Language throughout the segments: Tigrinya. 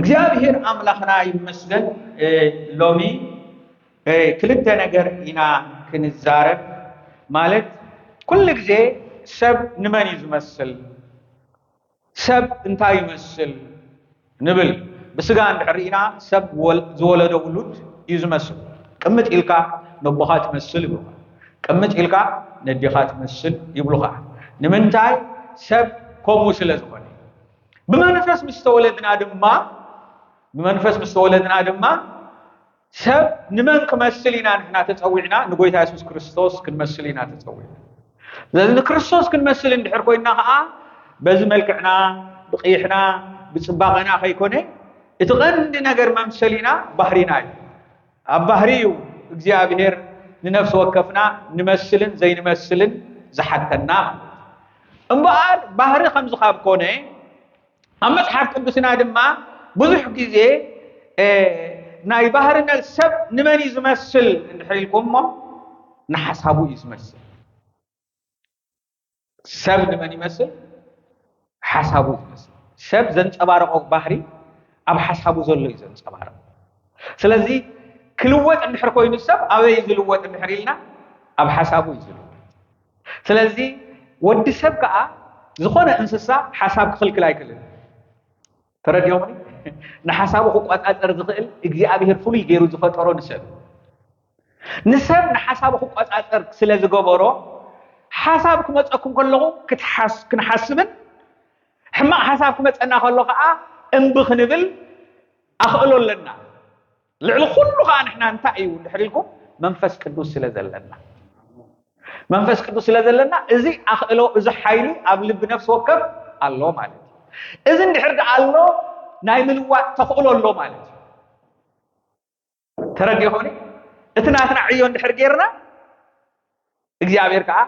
እግዚኣብሔር ኣምላኽና ይመስገን። እ፣ ሎሚ እ፣ ክልተ ነገር ኢና ክንዛረብ። ማለት፣ ኩሉ ግዜ ሰብ ንመን እዩ ዝመስል? ሰብ እንታይ ይመስል ንብል። ብስጋ እንድሕር ርኢና፣ ሰብ ወል-፣ ዝወለዶ ውሉድ እዩ ዝመስል። ቅምጥ ኢልካ ነቦኻ ትመስል ይብሉኻ። ቅምጥ ኢልካ ነዴኻ ትመስል ይብሉኻ። ንምንታይ? ሰብ ከምኡ ስለ ዝኾነ። ብመንፈስ ምስ ተወለድና ድማ፣ ብመንፈስ ምስ ተወለድና ድማ፣ ሰብ ንመን ክመስል ኢና ንሕና ተጸዊዕና? ንጎይታ የሱስ ክርስቶስ ክንመስል ኢና ተጸዊዕና። ስለዚ ንክርስቶስ ክንመስል እንድሕር ኮይንና ኸኣ፣ በዚ መልክዕና፣ ብቕይሕና፣ ብጽባቐና ከይኮነ፣ እቲ ቀንዲ ነገር መምሰሊና ባህሪና እዩ። ኣብ ባህሪ እዩ እግዚኣብሔር ንነፍሲ ወከፍና ንመስልን ዘይንመስልን ዝሓተና ማለት እዩ። እምበኣር ባህሪ ከምዚ ካብ ኮነ፣ ኣብ መጽሓፍ ቅዱስና ድማ ብዙሕ ግዜ፣ እ፣ ናይ ባህርነት ሰብ ንመን እዩ ዝመስል እንድሕር ኢልኩሞ፣ ንሓሳቡ እዩ ዝመስል። ሰብ ንመን ይመስል? ሓሳቡ እዩ ዝመስል። ሰብ ዘንጸባርቖ ባህሪ ኣብ ሓሳቡ ዘሎ እዩ ዘንጸባርቕ። ስለዚ ክልወጥ እንድሕር ኮይኑ ሰብ ኣበይ እዩ ዝልወጥ እንድሕር ኢልና፣ ኣብ ሓሳቡ እዩ ዝልወጥ። ስለዚ ወዲ ሰብ ከኣ ዝኾነ እንስሳ ሓሳብ ክኽልክል ኣይክእልን። ተረዲኦምኒ? ንሓሳቡ ክቆጻጸር ዝኽእል እግዚኣብሔር ፍሉይ ገይሩ ዝፈጠሮ ንሰብ። ንሰብ ንሓሳቡ ክቆጻጸር ስለ ዝገበሮ፣ ሓሳብ ክመጸኩም ከለኹ ክትሓስ-፣ ክንሓስብን፣ ሕማቕ ሓሳብ ክመጸና ከሎ ከኣ እምቢ ክንብል ኣኽእሎ ኣለና። ልዕሊ ኩሉ ከኣ ንሕና እንታይ እዩ እንድሕር ኢልኩም፣ መንፈስ ቅዱስ ስለ ዘለና። መንፈስ ቅዱስ ስለ ዘለና፣ እዚ ኣኽእሎ፣ እዚ ሓይሊ ኣብ ልቢ ነፍሲ ወከፍ ኣሎ ማለት እዩ። እዚ እንድሕር ደኣ ኣሎ፣ ናይ ምልዋጥ ተኽእሎ ኣሎ ማለት እዩ። ተረዲእኹምኒ? እቲ ናትና ዕዮ እንድሕር ጌርና፣ እግዚኣብሔር ከኣ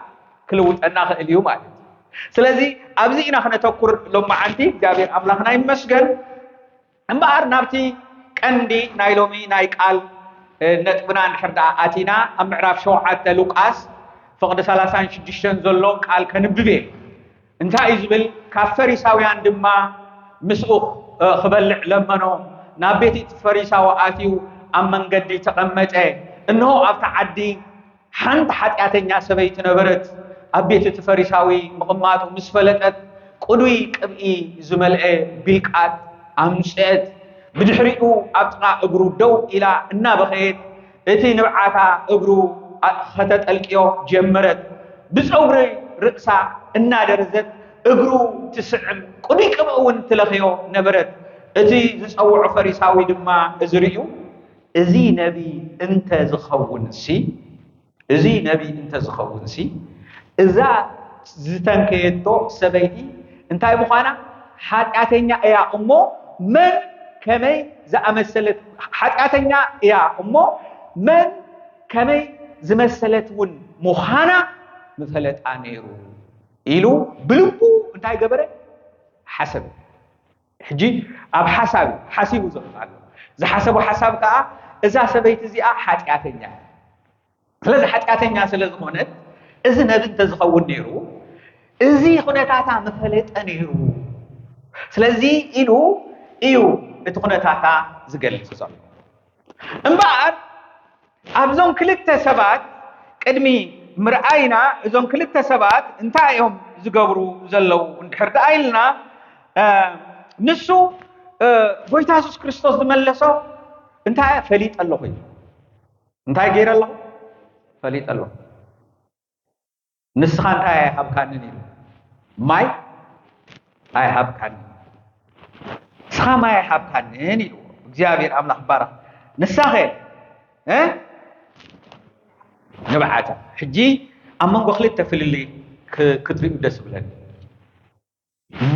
ክልውጠና ክእል እዩ ማለት እዩ። ስለዚ ኣብዚ ኢና ክነተኩር ሎማዓንቲ። እግዚኣብሔር ኣምላኽና ይመስገን። እምበኣር ናብቲ ቀንዲ ናይ ሎሚ ናይ ቃል፣ እ፣ ነጥብና እንድሕር ደኣ ኣቲና፣ ኣብ ምዕራፍ ሸውዓተ ሉቃስ ፍቕዲ ሰላሳን ሽዱሽተን ዘሎ ቃል ከንብብ እየ። እንታይ እዩ ዝብል? ካብ ፈሪሳውያን ድማ ምስኡ፣ እ፣ ክበልዕ ለመኖ። ናብ ቤት እቲ ፈሪሳዊ ኣትዩ ኣብ መንገዲ ተቐመጠ። እንሆ ኣብታ ዓዲ ሓንቲ ሓጢኣተኛ ሰበይቲ ነበረት። ኣብ ቤት እቲ ፈሪሳዊ ምቕማጡ ምስ ፈለጠት፣ ቅዱይ ቅብኢ ዝመልአ ቢልቃጥ ኣምጽአት። ብድሕሪኡ ኣብ ጥቓ እግሩ ደው ኢላ እናበኸየት፣ እቲ ንብዓታ እግሩ ኣ-፣ ከተጠልቅዮ ጀመረት። ብጸጉሪ ርእሳ እናደረዘት እግሩ ትስዕም፣ ቅዱይ ቅብኢ እውን ትለኽዮ ነበረት። እቲ ዝጸውዖ ፈሪሳዊ ድማ እዚ ርእዩ፣ "እዚ ነቢ እንተ ዝኸውንሲ፣ እዚ ነቢ እንተ ዝኸውንሲ፣ እዛ ዝተንከየቶ ሰበይቲ እንታይ ምዃና ሓጢኣተኛ እያ እሞ፣ መን ከመይ ዝኣመሰለት ሓጢኣተኛ እያ እሞ፣ መን ከመይ ዝመሰለት እውን ምዃና ምፈለጣ ነይሩ" ኢሉ ብልቡ እንታይ ገበረ? ሓሰበ። ሕጂ ኣብ ሓሳብ እዩ ሓሲቡ ዘሎ ኣሎ። ዝሓሰቦ ሓሳብ ከኣ፣ "እዛ ሰበይቲ እዚኣ ሓጢኣተኛ እያ። ስለዚ ሓጢኣተኛ ስለ ዝኾነት፣ እዚ ነቢ እንተ ዝኸውን ነይሩ፣ እዚ ኩነታታ ምፈለጠ ነይሩ። ስለዚ" ኢሉ እዩ እቲ ኩነታታ ዝገልጽ ዘሎ። እምበኣር ኣብዞም ክልተ ሰባት ቅድሚ ምርኣይና፣ እዞም ክልተ ሰባት እንታይ እዮም ዝገብሩ ዘለዉ እንድሕር ደኣ ኢልና፣ እ፣ ንሱ፣ እ፣ ጎይታ የሱስ ክርስቶስ ዝመለሶ እንታይ እየ ፈሊጠ ኣለኹ እዩ። እንታይ ገይረ ኣለኹ? ፈሊጠ ኣለኹ። "ንስኻ እንታይ ኣይሃብካንን?" ኢሉ። "ማይ ኣይሃብካንን። ንስኻ ማይ ኣይሃብካንን?" ኢሉ። እግዚኣብሔር ኣምላኽ ባረኽ። "ንሳኸ?" እ? ንብዓታ። ሕጂ ኣብ መንጎ ክልተ ፍልልይ ክ-፣ ክትርእዩ ደስ ይብለኒ።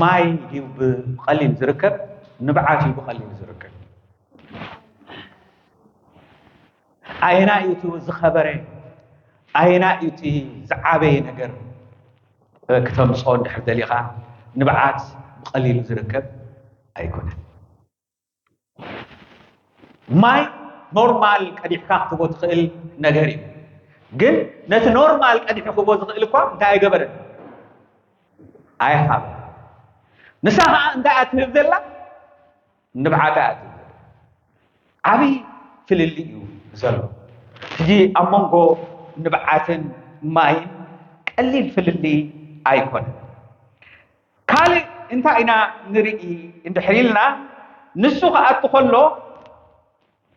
ማይ ድዩ ብቐሊል ዝርከብ? ንብዓት እዩ ብቐሊል ዝርከብ። ኣየናይ እዩ እቲ ዝኸበረ? ኣየናይ እዩ እቲ ዝዓበየ ነገር? እ፣ ክተምጽኦ እንድሕር ደሊኻ፣ ንብዓት ብቐሊሉ ዝርከብ ኣይኮነን። ማይ ኖርማል ቀዲሕካ ክትቦ ትኽእል ነገር እዩ። ግን ነቲ ኖርማል ቀዲሑ ክቦ ዝኽእል እኳ እንታይ ኣይገበረን? ኣይሃበን። ንሳ ኸዓ እንታይ እያ ትህብ ዘላ? ንብዓት ኣያ ትብል። ዓብዪ ፍልልይ እዩ ዘሎ። ሕጂ ኣብ መንጎ ንብዓትን ማይን ቀሊል ፍልልይ ኣይኮነን። ካልእ እንታይ ኢና ንርኢ እንድሕር ኢልና፣ ንሱ ክኣቱ ከሎ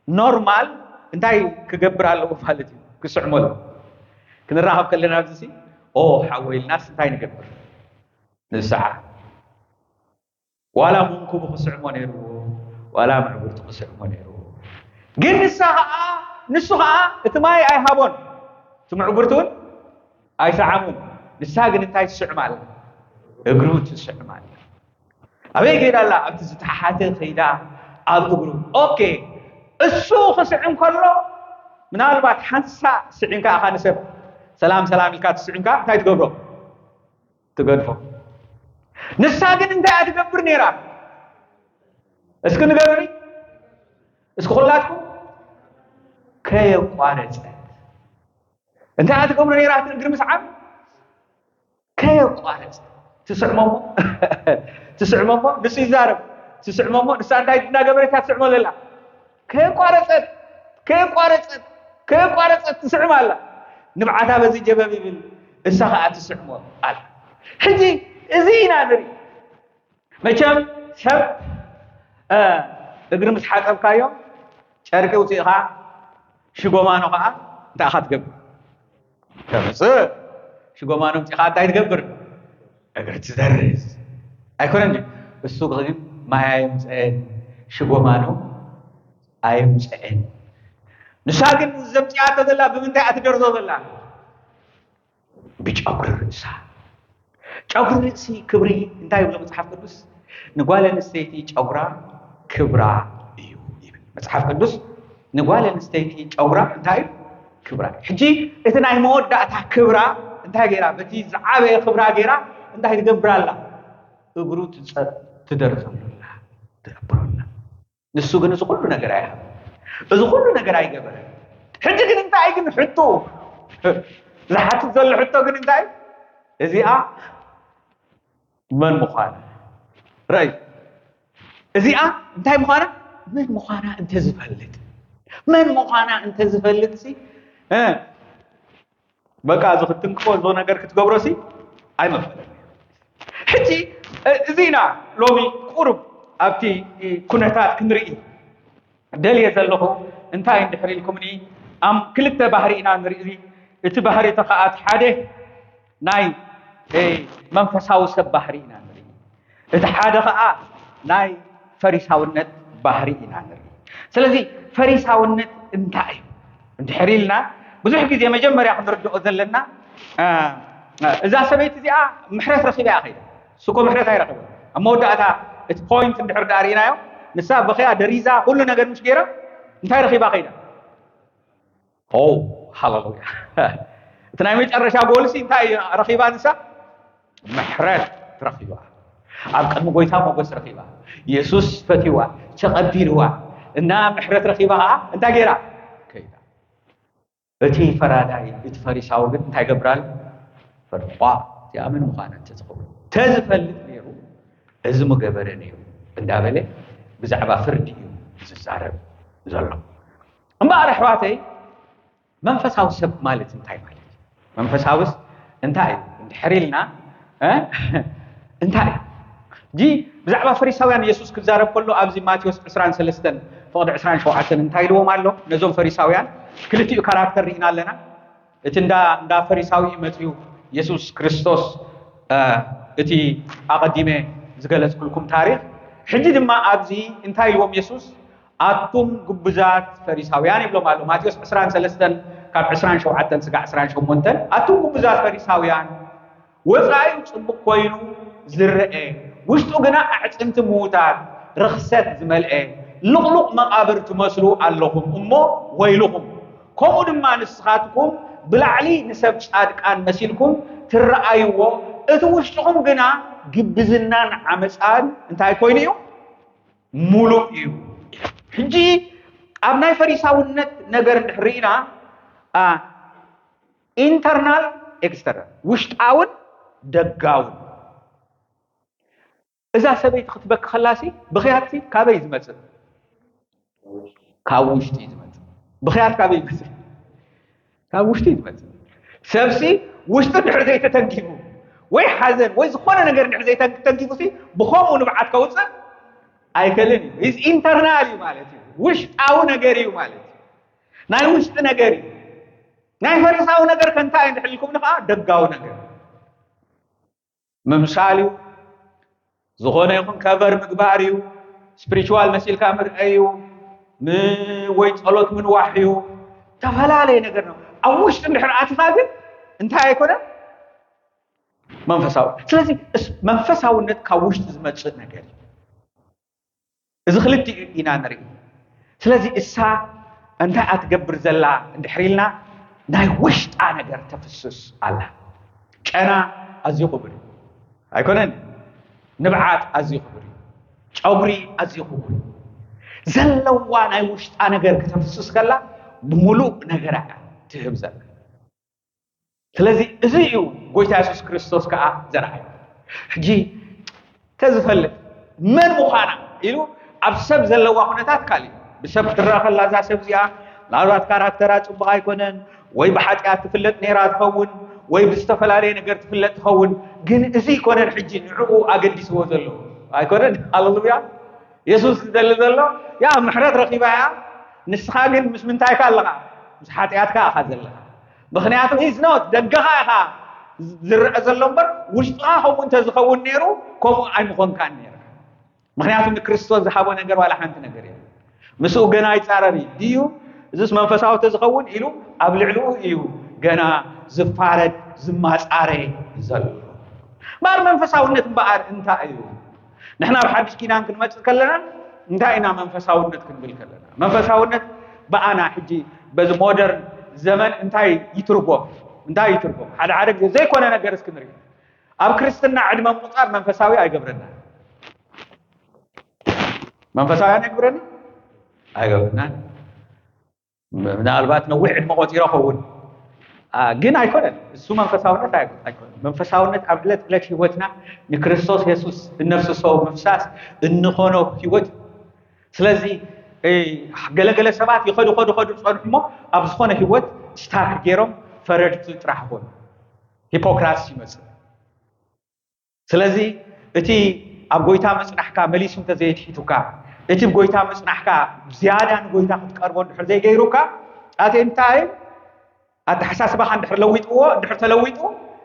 ኖርማል እንታይ ክገብር ኣለዎ ማለት እዩ? ክስዕመሉ። ክንራኸብ ከለና ኣብዚ ሲ ኦ ሓወ ኢልናስ እንታይ ንገብር? ንስዓ ዋላ መንኩቡ ክስዕሞ ነይርዎ፣ ዋላ ምዕጉርቱ ክስዕሞ ነይርዎ። ግን ንሳ ኸዓ ንሱ ኸዓ እቲ ማይ ኣይሃቦን፣ እቲ ምዕጉርቱ እውን ኣይሰዓሙን። ንሳ ግን እንታይ ትስዕም ኣላ? እግሩ ትስዕም ኣላ። ኣበይ ከይዳ ኣላ? ኣብቲ ዝተሓሓተ ከይዳ ኣብ እግሩ። ኦኬ፣ እሱ ክስዕም ከሎ ምናልባት ሓንሳእ ስዒምካ ኢኻ ንሰብ ሰላም ሰላም ኢልካ ትስዒምካ እንታይ ትገብሮ? ትገድፎ። ንሳ ግን እንታይ እያ ትገብር ነይራ? እስኪ ንገሩኒ እስኪ ኩላትኩም። ከየቋረጸት እንታይ እያ ትገብሮ ነይራ? እቲ እግሪ ምስዓም ከየቋረጸት ትስዕሞ እሞ ትስዕሞ እሞ ንሱ ይዛረብ። ትስዕሞ እሞ ንሳ እንታይ እናገበረት እያ ትስዕሞ ዘላ? ከየቋረጸት ከየቋረጸት ከየቋረጸት ትስዕም ኣላ። ንብዓታ በዚ ጀበብ ይብል፣ እሳ ኸዓ ትስዕሞ ኣላ። ሕጂ እዚ ኢና ንርኢ። መቸም ሰብ እግሪ ምስ ሓጸብካዮ ጨርቂ ውፅእኻ ሽጎማኖ ኸዓ እንታይ ኢኻ ትገብር? ተምፅእ። ሽጎማኖ ምፂኻ እንታይ ትገብር? እግሪ ትደርዝ። ኣይኮነን ድዩ? እሱ ግን ማይ ኣይምፅአን ሽጎማኖ ኣይምፅአን። ንሳ ግን ዘምፅኣቶ ዘላ ብምንታይ እያ ትደርዞ ዘላ? ብጨጉሪ ርእሳ። ጨጉሪ ርእሲ ክብሪ እንታይ ይብሎ መጽሓፍ ቅዱስ? ንጓል ኣንስተይቲ ጨጉራ ክብራ እዩ ይብል መጽሓፍ ቅዱስ። ንጓል ኣንስተይቲ ጨጉራ እንታይ እዩ? ክብራ እዩ። ሕጂ እቲ ናይ መወዳእታ ክብራ እንታይ ገይራ? በቲ ዝዓበየ ክብራ ገይራ እንታይ ትገብር ኣላ? እግሩ ትጸ- ትደርዘሉ ኣላ፣ ትደብሮ ኣላ። ንሱ ግን እዚ ኩሉ ነገር ኣይሃበን፣ እዚ ኩሉ ነገር ኣይገበረን። ሕጂ ግን እንታይ ግን ሕቶ ዝሓትት ዘሎ ሕቶ ግን እንታይ? እዚኣ መን ምዃና ረይ እዚኣ እንታይ ምዃና መን ምዃና እንተዝፈልጥ መን ምዃና እንተዝፈልጥ ሲ በቃ እዚ ክትንክፎ እዚ ነገር ክትገብሮ ሲ ኣይመፈለን። ሕጂ እዚ ኢና ሎሚ ቁሩብ ኣብቲ ኩነታት ክንርኢ ደልየ ዘለኹ። እንታይ እንድሕር ኢልኩምኒ ኣም ክልተ ባህሪ ኢና ንርኢ። እቲ ባህሪ እቲ ከኣ እቲ ሓደ ናይ መንፈሳዊ ሰብ ባህሪ ኢና ንርኢ። እቲ ሓደ ከኣ ናይ ፈሪሳውነት ባህሪ ኢና ንርኢ። ስለዚ ፈሪሳውነት እንታይ እዩ እንድሕር ኢልና ብዙሕ ግዜ መጀመርያ ክንርድኦ ዘለና እዛ ሰበይቲ እዚኣ ምሕረት ረኺባ እያ ከይዳ። እሱ እኮ ምሕረት ኣይረኸበን። ኣብ መወዳእታ እቲ ፖይንት እንድሕር ዳኣ ርኢናዮ ንሳ በኸያ ደሪዛ ኩሉ ነገር ምስ ገይራ እንታይ ረኺባ ከይዳ? ኦ ሃለሉያ። እቲ ናይ መጨረሻ ጎልሲ እንታይ ረኺባ ንሳ? ምሕረት ረኺባ። ኣብ ቅድሚ ጎይታ ሞገስ ረኺባ። የሱስ ፈትዋ፣ ተቐቢልዋ እና ምሕረት ረኺባ ከዓ እንታይ ገይራ? ከይዳ። እቲ ፈራዳይ እቲ ፈሪሳዊ ግን እንታይ ገብራል? ፈርቋ እዚኣ ምን ምዃና እንተዝኸውን ተዝፈልጥ ነይሩ እዚ ምገበረ ነይሩ እንዳበለ ብዛዕባ ፍርዲ እዩ ዝዛረብ ዘሎ። እምበኣር ኣሕዋተይ መንፈሳዊ ሰብ ማለት እንታይ ማለት እዩ? መንፈሳውስ እንታይ እዩ እንድሕር ኢልና እንታይ እዩ? ጂ ብዛዕባ ፈሪሳውያን የሱስ ክዛረብ ከሎ ኣብዚ ማቴዎስ ዕስራን ሰለስተን ፍቕዲ ዕስራን ሸውዓተን እንታይ ኢልዎም ኣሎ? ነዞም ፈሪሳውያን ክልቲኡ ካራክተር ርኢና ኣለና። እቲ እንዳ እንዳ ፈሪሳዊ እዩ መፅዩ የሱስ ክርስቶስ እቲ ኣቐዲመ ዝገለፅኩልኩም ታሪክ። ሕጂ ድማ ኣብዚ እንታይ ኢልዎም የሱስ? ኣቱም ግቡዛት ፈሪሳውያን ይብሎም ኣሎ። ማቴዎስ ዕስራን ሰለስተን ካብ ዕስራን ሸውዓተን ስጋዕ ዕስራን ሸሞንተን ኣቱም ግቡዛት ፈሪሳውያን ወፃኢኡ ፅቡቅ ኮይኑ ዝረአ ውሽጡ ግና ኣዕፅምቲ ምዉታት ርኽሰት ዝመልአ ልቕሉቕ መቓብር ትመስሉ ኣለኹም እሞ ወይልኹም። ከምኡ ድማ ንስኻትኩም ብላዕሊ ንሰብ ጻድቃን መሲልኩም ትረኣይዎ እቲ ውሽጥኹም ግና ግብዝናን ዓመፃን እንታይ ኮይኑ እዩ? ሙሉእ እዩ። ሕጂ ኣብ ናይ ፈሪሳውነት ነገር እንድሕር ርኢና ኢንተርናል ኤክስተርናል ውሽጣውን ደጋውን እዛ ሰበይቲ ክትበኪ ከላሲ ብኽያትሲ ካበይ ዝመጽእ? ካብ ውሽጢ እዩ ዝመጽእ። ብኽያት ካበይ ይመጽእ? ካብ ውሽጢ እዩ ዝመጽእ። ሰብሲ ውሽጡ ድሕሪ ዘይተተንኪፉ ወይ ሓዘን ወይ ዝኾነ ነገር ድሕሪ ዘይተንኪፉ ሲ ብኸምኡ ንብዓት ከውፅእ ኣይክእልን እዩ። ኢዝ ኢንተርናል እዩ ማለት እዩ። ውሽጣዊ ነገር እዩ ማለት እዩ። ናይ ውሽጢ ነገር እዩ። ናይ ፈሪሳዊ ነገር ከንታይ እንድሕልኩም ከዓ ደጋዊ ነገር ምምሳል እዩ። ዝኾነ ይኹን ከቨር ምግባር እዩ። ስፕሪቹዋል መሲልካ ምርኣይ እዩ። ም- ወይ ጸሎት ምንዋሕ እዩ። ዝተፈላለየ ነገር ነው። ኣብ ውሽጢ እንድሕር ኣትኻ ግን እንታይ ኣይኮነን? መንፈሳዊ። ስለዚ እስ- መንፈሳውነት ካብ ውሽጢ ዝመጽእ ነገር እዩ። እዚ ክልቲኡ ኢና ንርኢ። ስለዚ እሳ እንታይ ኣትገብር ዘላ እንድሕር ኢልና ናይ ውሽጣ ነገር ተፍስስ ኣላ። ጨና ኣዝዩ ክቡር እዩ። ኣይኮነን? ንብዓት ኣዝዩ ክቡር እዩ። ጨጉሪ ኣዝዩ ክቡር እዩ። ዘለዋ ናይ ውሽጣ ነገር ከተፍስስ ከላ ብምሉእ ነገራ እያ ትህብ ዘላ። ስለዚ እዚ እዩ ጎይታ የሱስ ክርስቶስ ከዓ ዘርኣዩ። ሕጂ ተዝፈልጥ መን ምዃና ኢሉ ኣብ ሰብ ዘለዋ ኩነታት ካልእ እዩ። ብሰብ ክትረኣ ከላ እዛ ሰብ እዚኣ ምናልባት ካራክተራ ጽቡቕ ኣይኮነን፣ ወይ ብሓጢኣት ትፍለጥ ነይራ ትኸውን፣ ወይ ብዝተፈላለየ ነገር ትፍለጥ ትኸውን። ግን እዚ ይኮነን ሕጂ ንዕኡ ኣገዲስዎ ዘሎ ኣይኮነን። ሃሌሉያ። የሱስ ዝደሊ ዘሎ ያ ምሕረት ረኺባ እያ። ንስኻ ግን ምስ ምንታይካ ኣለኻ? ምስ ሓጢኣትካ ኢኻ ዘለኻ። ምኽንያቱ is not ደገኻ ኢኻ ዝረአ ዘሎ እምበር ውሽጥኻ ከምኡ እንተዝኸውን ነይሩ ከምኡ ኣይምኾንካን ነይርካ። ምኽንያቱ ንክርስቶስ ዝሃቦ ነገር ዋላ ሓንቲ ነገር የለን። ምስኡ ገና ይጻረር እዩ ድዩ? እዚስ መንፈሳዊ ተዝኸውን ኢሉ ኣብ ልዕሊኡ እዩ ገና ዝፋረድ ዝማጻረ ዘሎ። እምበኣር መንፈሳውነት እምበኣር እንታይ እዩ? ንሕና ኣብ ሓድሽ ኪዳን ክንመጽእ ከለና እንታይ ኢና መንፈሳውነት ክንብል ከለና? መንፈሳውነት ብኣና ሕጂ በዚ ሞደርን ዘመን እንታይ ይትርጎም? እንታይ ይትርጎም? ሓደ ሓደ ግዜ ዘይኮነ ነገር እስኪ ንርኢ። ኣብ ክርስትና ዕድመ ምቑጻር መንፈሳዊ ኣይገብረና። መንፈሳውያን ኣይገብረና? ኣይገብረናን። ምናልባት ነዊሕ ዕድመ ቆጺረ ኸውን ግን ኣይኮነን። እሱ መንፈሳውነት ኣይኮነን። መንፈሳውነት ኣብ ዕለት ዕለት ህይወትና ንክርስቶስ የሱስ እነፍስሶ ምፍሳስ እንኾኖ ህይወት። ስለዚ ገለገለ ሰባት ይኸዱ ኸዱ ኸዱ ዝፀንሑ እሞ ኣብ ዝኾነ ህይወት ስታክ ገይሮም ፈረድቲ ጥራሕ ኾኑ። ሂፖክራሲ ይመፅእ። ስለዚ እቲ ኣብ ጎይታ ምጽናሕካ መሊሱ እንተዘየትሒቱካ፣ እቲ ብ ጎይታ ምጽናሕካ ዝያዳ ንጎይታ ክትቀርቦ እንድሕር ዘይገይሩካ፣ ኣቲ እንታይ ኣተሓሳስባኻ እንድሕር ለዊጥዎ፣ እንድሕር ተለዊጡ፣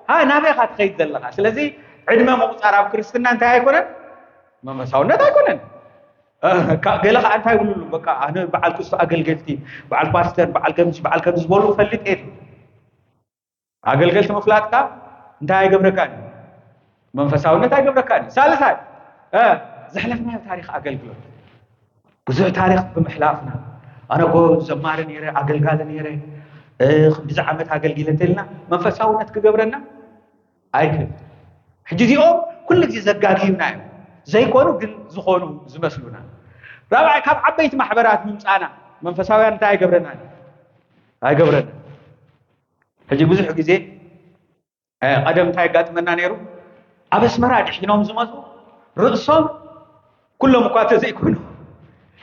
ሃ ናበይ ኢኻ ትኸይድ ዘለኻ? ስለዚ ዕድመ ምቑጻር ኣብ ክርስትና እንታይ ኣይኮነን? መንፈሳውነት ኣይኮነን። እ፣ ካ- ገለ ኸዓ እንታይ ይብሉሉ፣ በቃ ኣነ በዓል ክስቶ ኣገልገልቲ፣ በዓል ፓስተር፣ በዓል ከምዚ በዓል ከምዚ ዝበሉ እፈልጥ እየ። ኣገልገልቲ ምፍላጥካ እንታይ ኣይገብረካን እዩ? መንፈሳውነት ኣይገብረካን እዩ። ሳልሳይ እ፣ ዘሕለፍናዮ ታሪክ ኣገልግሎት ብዙሕ ታሪክ ብምሕላፍና፣ ኣነ እኮ ዘማሪ ነይረ፣ ኣገልጋሊ ነይረ፣ እ፣ ክንዲዚ ዓመት ኣገልጊለ እንተልና መንፈሳውነት ክገብረና ኣይክእል። ሕጂ እዚኦም ኩሉ ግዜ ዘጋግዩና እዮም። ዘይኮኑ ግን ዝኾኑ ዝመስሉና። ራብዓይ ካብ ዓበይቲ ማሕበራት ምምፃና መንፈሳውያን እንታይ ኣይገብረናን? ኣይገብረናን። ሕጂ ብዙሕ ግዜ እ፣ ቀደም እንታይ የጋጥመና ነይሩ? ኣብ ኣስመራ ድሒኖም ዝመፁ ርእሶም ኩሎም እኳ ተዘይኮኑ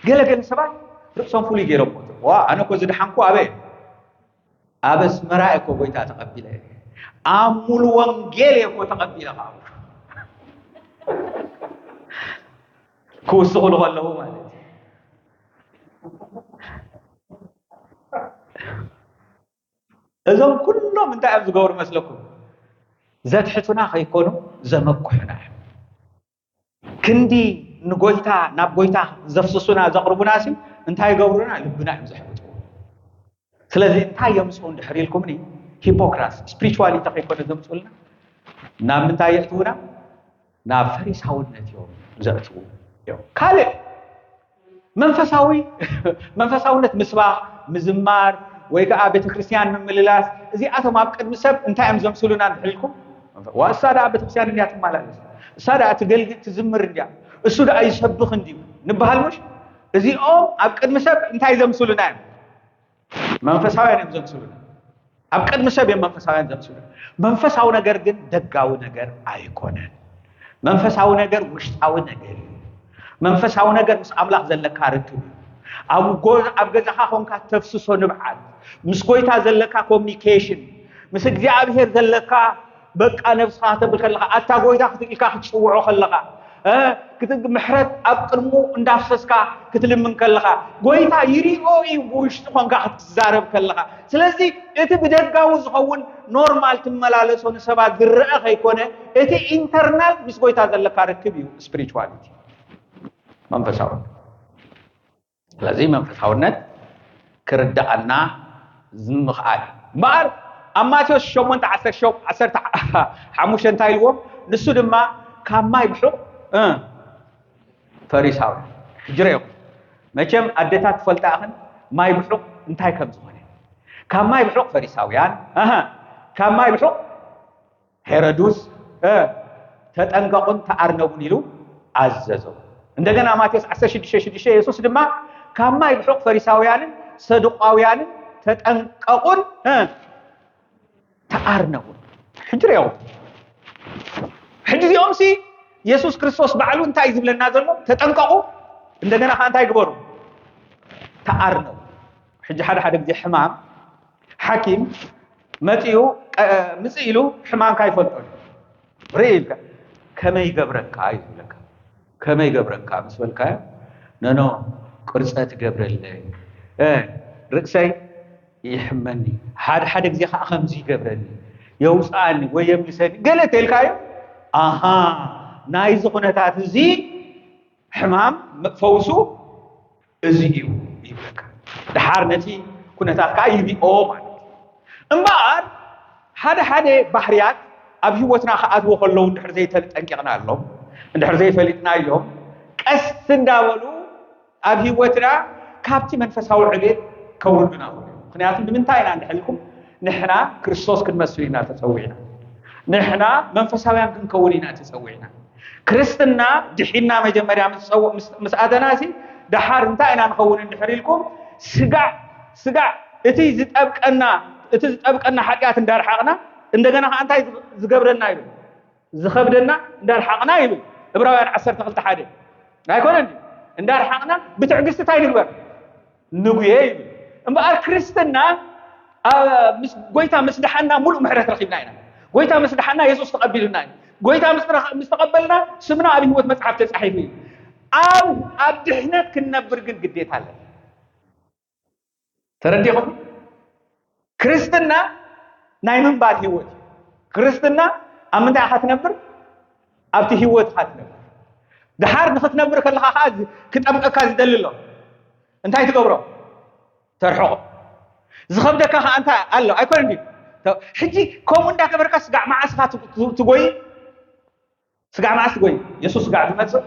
ገለገለ ሰባት ርእሶም ፍሉይ ገይሮም ሞቱ። ዋ ኣነ እኮ ዝደሓንኩ ኣበይ? ኣብ ኣስመራ እኮ ጎይታ ተቐቢለ፣ ኣብ ሙሉ ወንጌል እኮ ተቐቢለ። ካብ ክውስኹሉ ከለዉ ማለት እዩ። እዞም ኩሎም እንታይ እዮም ዝገብሩ መስለኩም? ዘትሕቱና ከይኮኑ ዘመኩሑና እዮም። ክንዲ ንጎይታ ናብ ጎይታ ዘፍስሱና ዘቕርቡና ሲ እንታይ ይገብሩና? ልብና እዮም ዘሕብጥዎ። ስለዚ እንታይ የምፅኡ እንድሕር ኢልኩምኒ፣ ሂፖክራሲ ስፒሪቹዋሊቲ ከይኮነ ዘምፅኡልና ናብ ምንታይ የእትዉና? ናብ ፈሪሳውነት እዮም ዘእትዉ እዮም። ካልእ መንፈሳዊ መንፈሳውነት ምስባኽ፣ ምዝማር ወይ ከዓ ቤተክርስትያን ምምልላስ፣ እዚኣቶም ኣብ ቅድሚ ሰብ እንታይ እዮም ዘምስሉና እንድሕር ኢልኩም? ዋ እሳ ደኣ ቤተክርስትያን እንድያ ትመላለስ፣ እሳ ደኣ ትገልግል ትዝምር እንድያ፣ እሱ ደኣ ይሰብኽ እንድዩ ንበሃል ምሽ? እዚኦም ኣብ ቅድሚ ሰብ እንታይ ዘምስሉና እዮም? መንፈሳውያን እዮም ዘምስሉና። ኣብ ቅድሚ ሰብ እዮም መንፈሳውያን ዘምስሉ። መንፈሳዊ ነገር ግን ደጋዊ ነገር ኣይኮነን። መንፈሳዊ ነገር ውሽጣዊ ነገር እዩ። መንፈሳዊ ነገር ምስ ኣምላኽ ዘለካ ርክብ እዩ። ኣብ ጎ- ኣብ ገዛኻ ኮንካ ተፍስሶ ንብዓት፣ ምስ ጎይታ ዘለካ ኮሚኒኬሽን፣ ምስ እግዚኣብሔር ዘለካ በቃ ነብስኻ ከተብል ከለኻ፣ ኣታ ጎይታ ክትልካ ክትጽውዖ ከለኻ፣ እ፣ ክት- ምሕረት ኣብ ቅድሙ እንዳፍሰስካ ክትልምን ከለኻ፣ ጎይታ ይሪኦ እዩ ብውሽጢ ኮንካ ክትዛረብ ከለኻ። ስለዚ እቲ ብደጋዊ ዝኸውን ኖርማል ትመላለሶ ንሰባት ዝረአ ከይኮነ፣ እቲ ኢንተርናል ምስ ጎይታ ዘለካ ርክብ እዩ ስፒሪቹዋሊቲ፣ መንፈሳዊ። ስለዚ መንፈሳውነት ክርዳኣና ዝምኽኣል እምበኣር፣ ኣብ ማቴዎስ ሸሞንተ ዓሰርተ ሓሙሽተ እንታይ ኢልዎም? ንሱ ድማ ካብ ማይ ብሑቕ፣ እ፣ ፈሪሳውያን። ሕጂ ርኦም፣ መቸም ኣደታት ትፈልጣ ኣኽን ማይ ብሑቕ እንታይ ከም ዝኾነ። ካብ ማይ ብሑቕ ፈሪሳውያን፣ ኣሃ፣ ካብ ማይ ብሑቕ ሄሮድስ፣ እ፣ ተጠንቀቑን ተኣርነቡን ኢሉ ኣዘዞ። እንደገና ማቴዎስ ዓሰርተ ሽዱሽተ ሽዱሽተ፣ የሱስ ድማ ካብ ማይ ብሑቕ ፈሪሳውያንን ሰዱቃውያንን ተጠንቀቑን፣ እ፣ ተኣርነቡን። ሕጂ ርኦም፣ ሕጂ እዚኦም ሲ የሱስ ክርስቶስ ባዕሉ እንታይ እዩ ዝብለና ዘሎ? ተጠንቀቑ፣ እንደገና ከኣ እንታይ ግበሩ? ተኣርነቡ። ሕጂ ሓደ ሓደ ግዜ ሕማም ሓኪም መጺኡ፣ ቀ- ምጽእ ኢሉ ሕማምካ ይፈልጦ እዩ። ርኢ ኢልካ፣ "ከመይ ይገብረካ?" እዩ ዝብለካ። "ከመይ ይገብረካ?" ምስ በልካዮ፣ "ነኖ፣ ቅርጸ ትገብረለይ፣ እ፣ ርእሰይ ይሕመኒ፣ ሓደ ሓደ ግዜ ከኣ ከምዚ ይገብረኒ፣ የውጽኣኒ ወይ የምልሰኒ" ገለ ተልካዮ፣ ኣሃ፣ ናይዚ ኩነታት እዚ ሕማም ፈውሱ እዚ እዩ ይብለካ። ደሓር ነቲ ኩነታት ከኣ ይሪኦ ማለት እዩ። እምበኣር ሓደ ሓደ ባህርያት ኣብ ህይወትና ክኣትዎ ከለዉ እንድሕር ዘይተጠንቂቕናሎም፣ እንድሕር ዘይፈሊጥናዮም፣ ቀስ እንዳበሉ ኣብ ህይወትና ካብቲ መንፈሳዊ ዕቤት ከውርዱና ይኽእሉ እዮም። ምኽንያቱ ንምንታይ ኢና እንድሕር ኢልኩም፣ ንሕና ክርስቶስ ክንመስል ኢና ተጸዊዕና። ንሕና መንፈሳውያን ክንከውን ኢና ተጸዊዕና። ክርስትና ድሒና መጀመርያ ምስ ጸው- ምስ- ምስ ኣተናሲ፣ ደሓር እንታይ ኢና ንኸውን እንድሕር ኢልኩም፣ ስጋዕ፣ ስጋዕ፣ እቲ ዝጠብቀና፣ እቲ ዝጠብቀና ሓጢኣት እንዳርሓቕና፣ እንደገና ከኣ እንታይ ዝገብረና ኢሉ? ዝኸብደና እንዳርሓቕና ኢሉ። ዕብራውያን ዓሰርተ ክልተ ሓደ። ኣይኮነን ድዩ? እንዳርሓቕና ብትዕግስቲ እንታይ ንግበር? ንጉየ ኢሉ። እምበኣር ክርስትና፣ ኣ፣ ምስ ጎይታ ምስ ደሓና ሙሉእ ምሕረት ረኺብና ኢና። ጎይታ ምስ ደሓና የሱስ ተቐቢሉና እዩ። ጎይታ ምስ ረኸ- ምስ ተቐበልና ስምና ኣብ ህይወት መጽሓፍ ተጻሒፉ እዩ። ኣብ ኣብ ድሕነት ክንነብር ግን ግዴታ ኣለና። ተረዲኹም? ክርስትና ናይ ምንባር ህይወት እዩ። ክርስትና ኣብ ምንታይ ኢኻ ትነብር? ኣብቲ ህይወት ኢኻ ትነብር። ደሓር ንኽትነብር ከለኻ ኸዓ ዝ- ክጠብቀካ ዝደሊ ኣሎ። እንታይ ትገብሮ? ተርሕቖ። ዝኸብደካ ኸዓ እንታይ ኣሎ? ኣይኮነን ድዩ? ተ- ሕጂ ከምኡ እንዳገበርካ ስጋዕ መዓስ ኢኻ ት- ት- ትጎይ? ስጋዕ መዓስ ትጎይ? የሱስ ስጋዕ ዝመጽእ?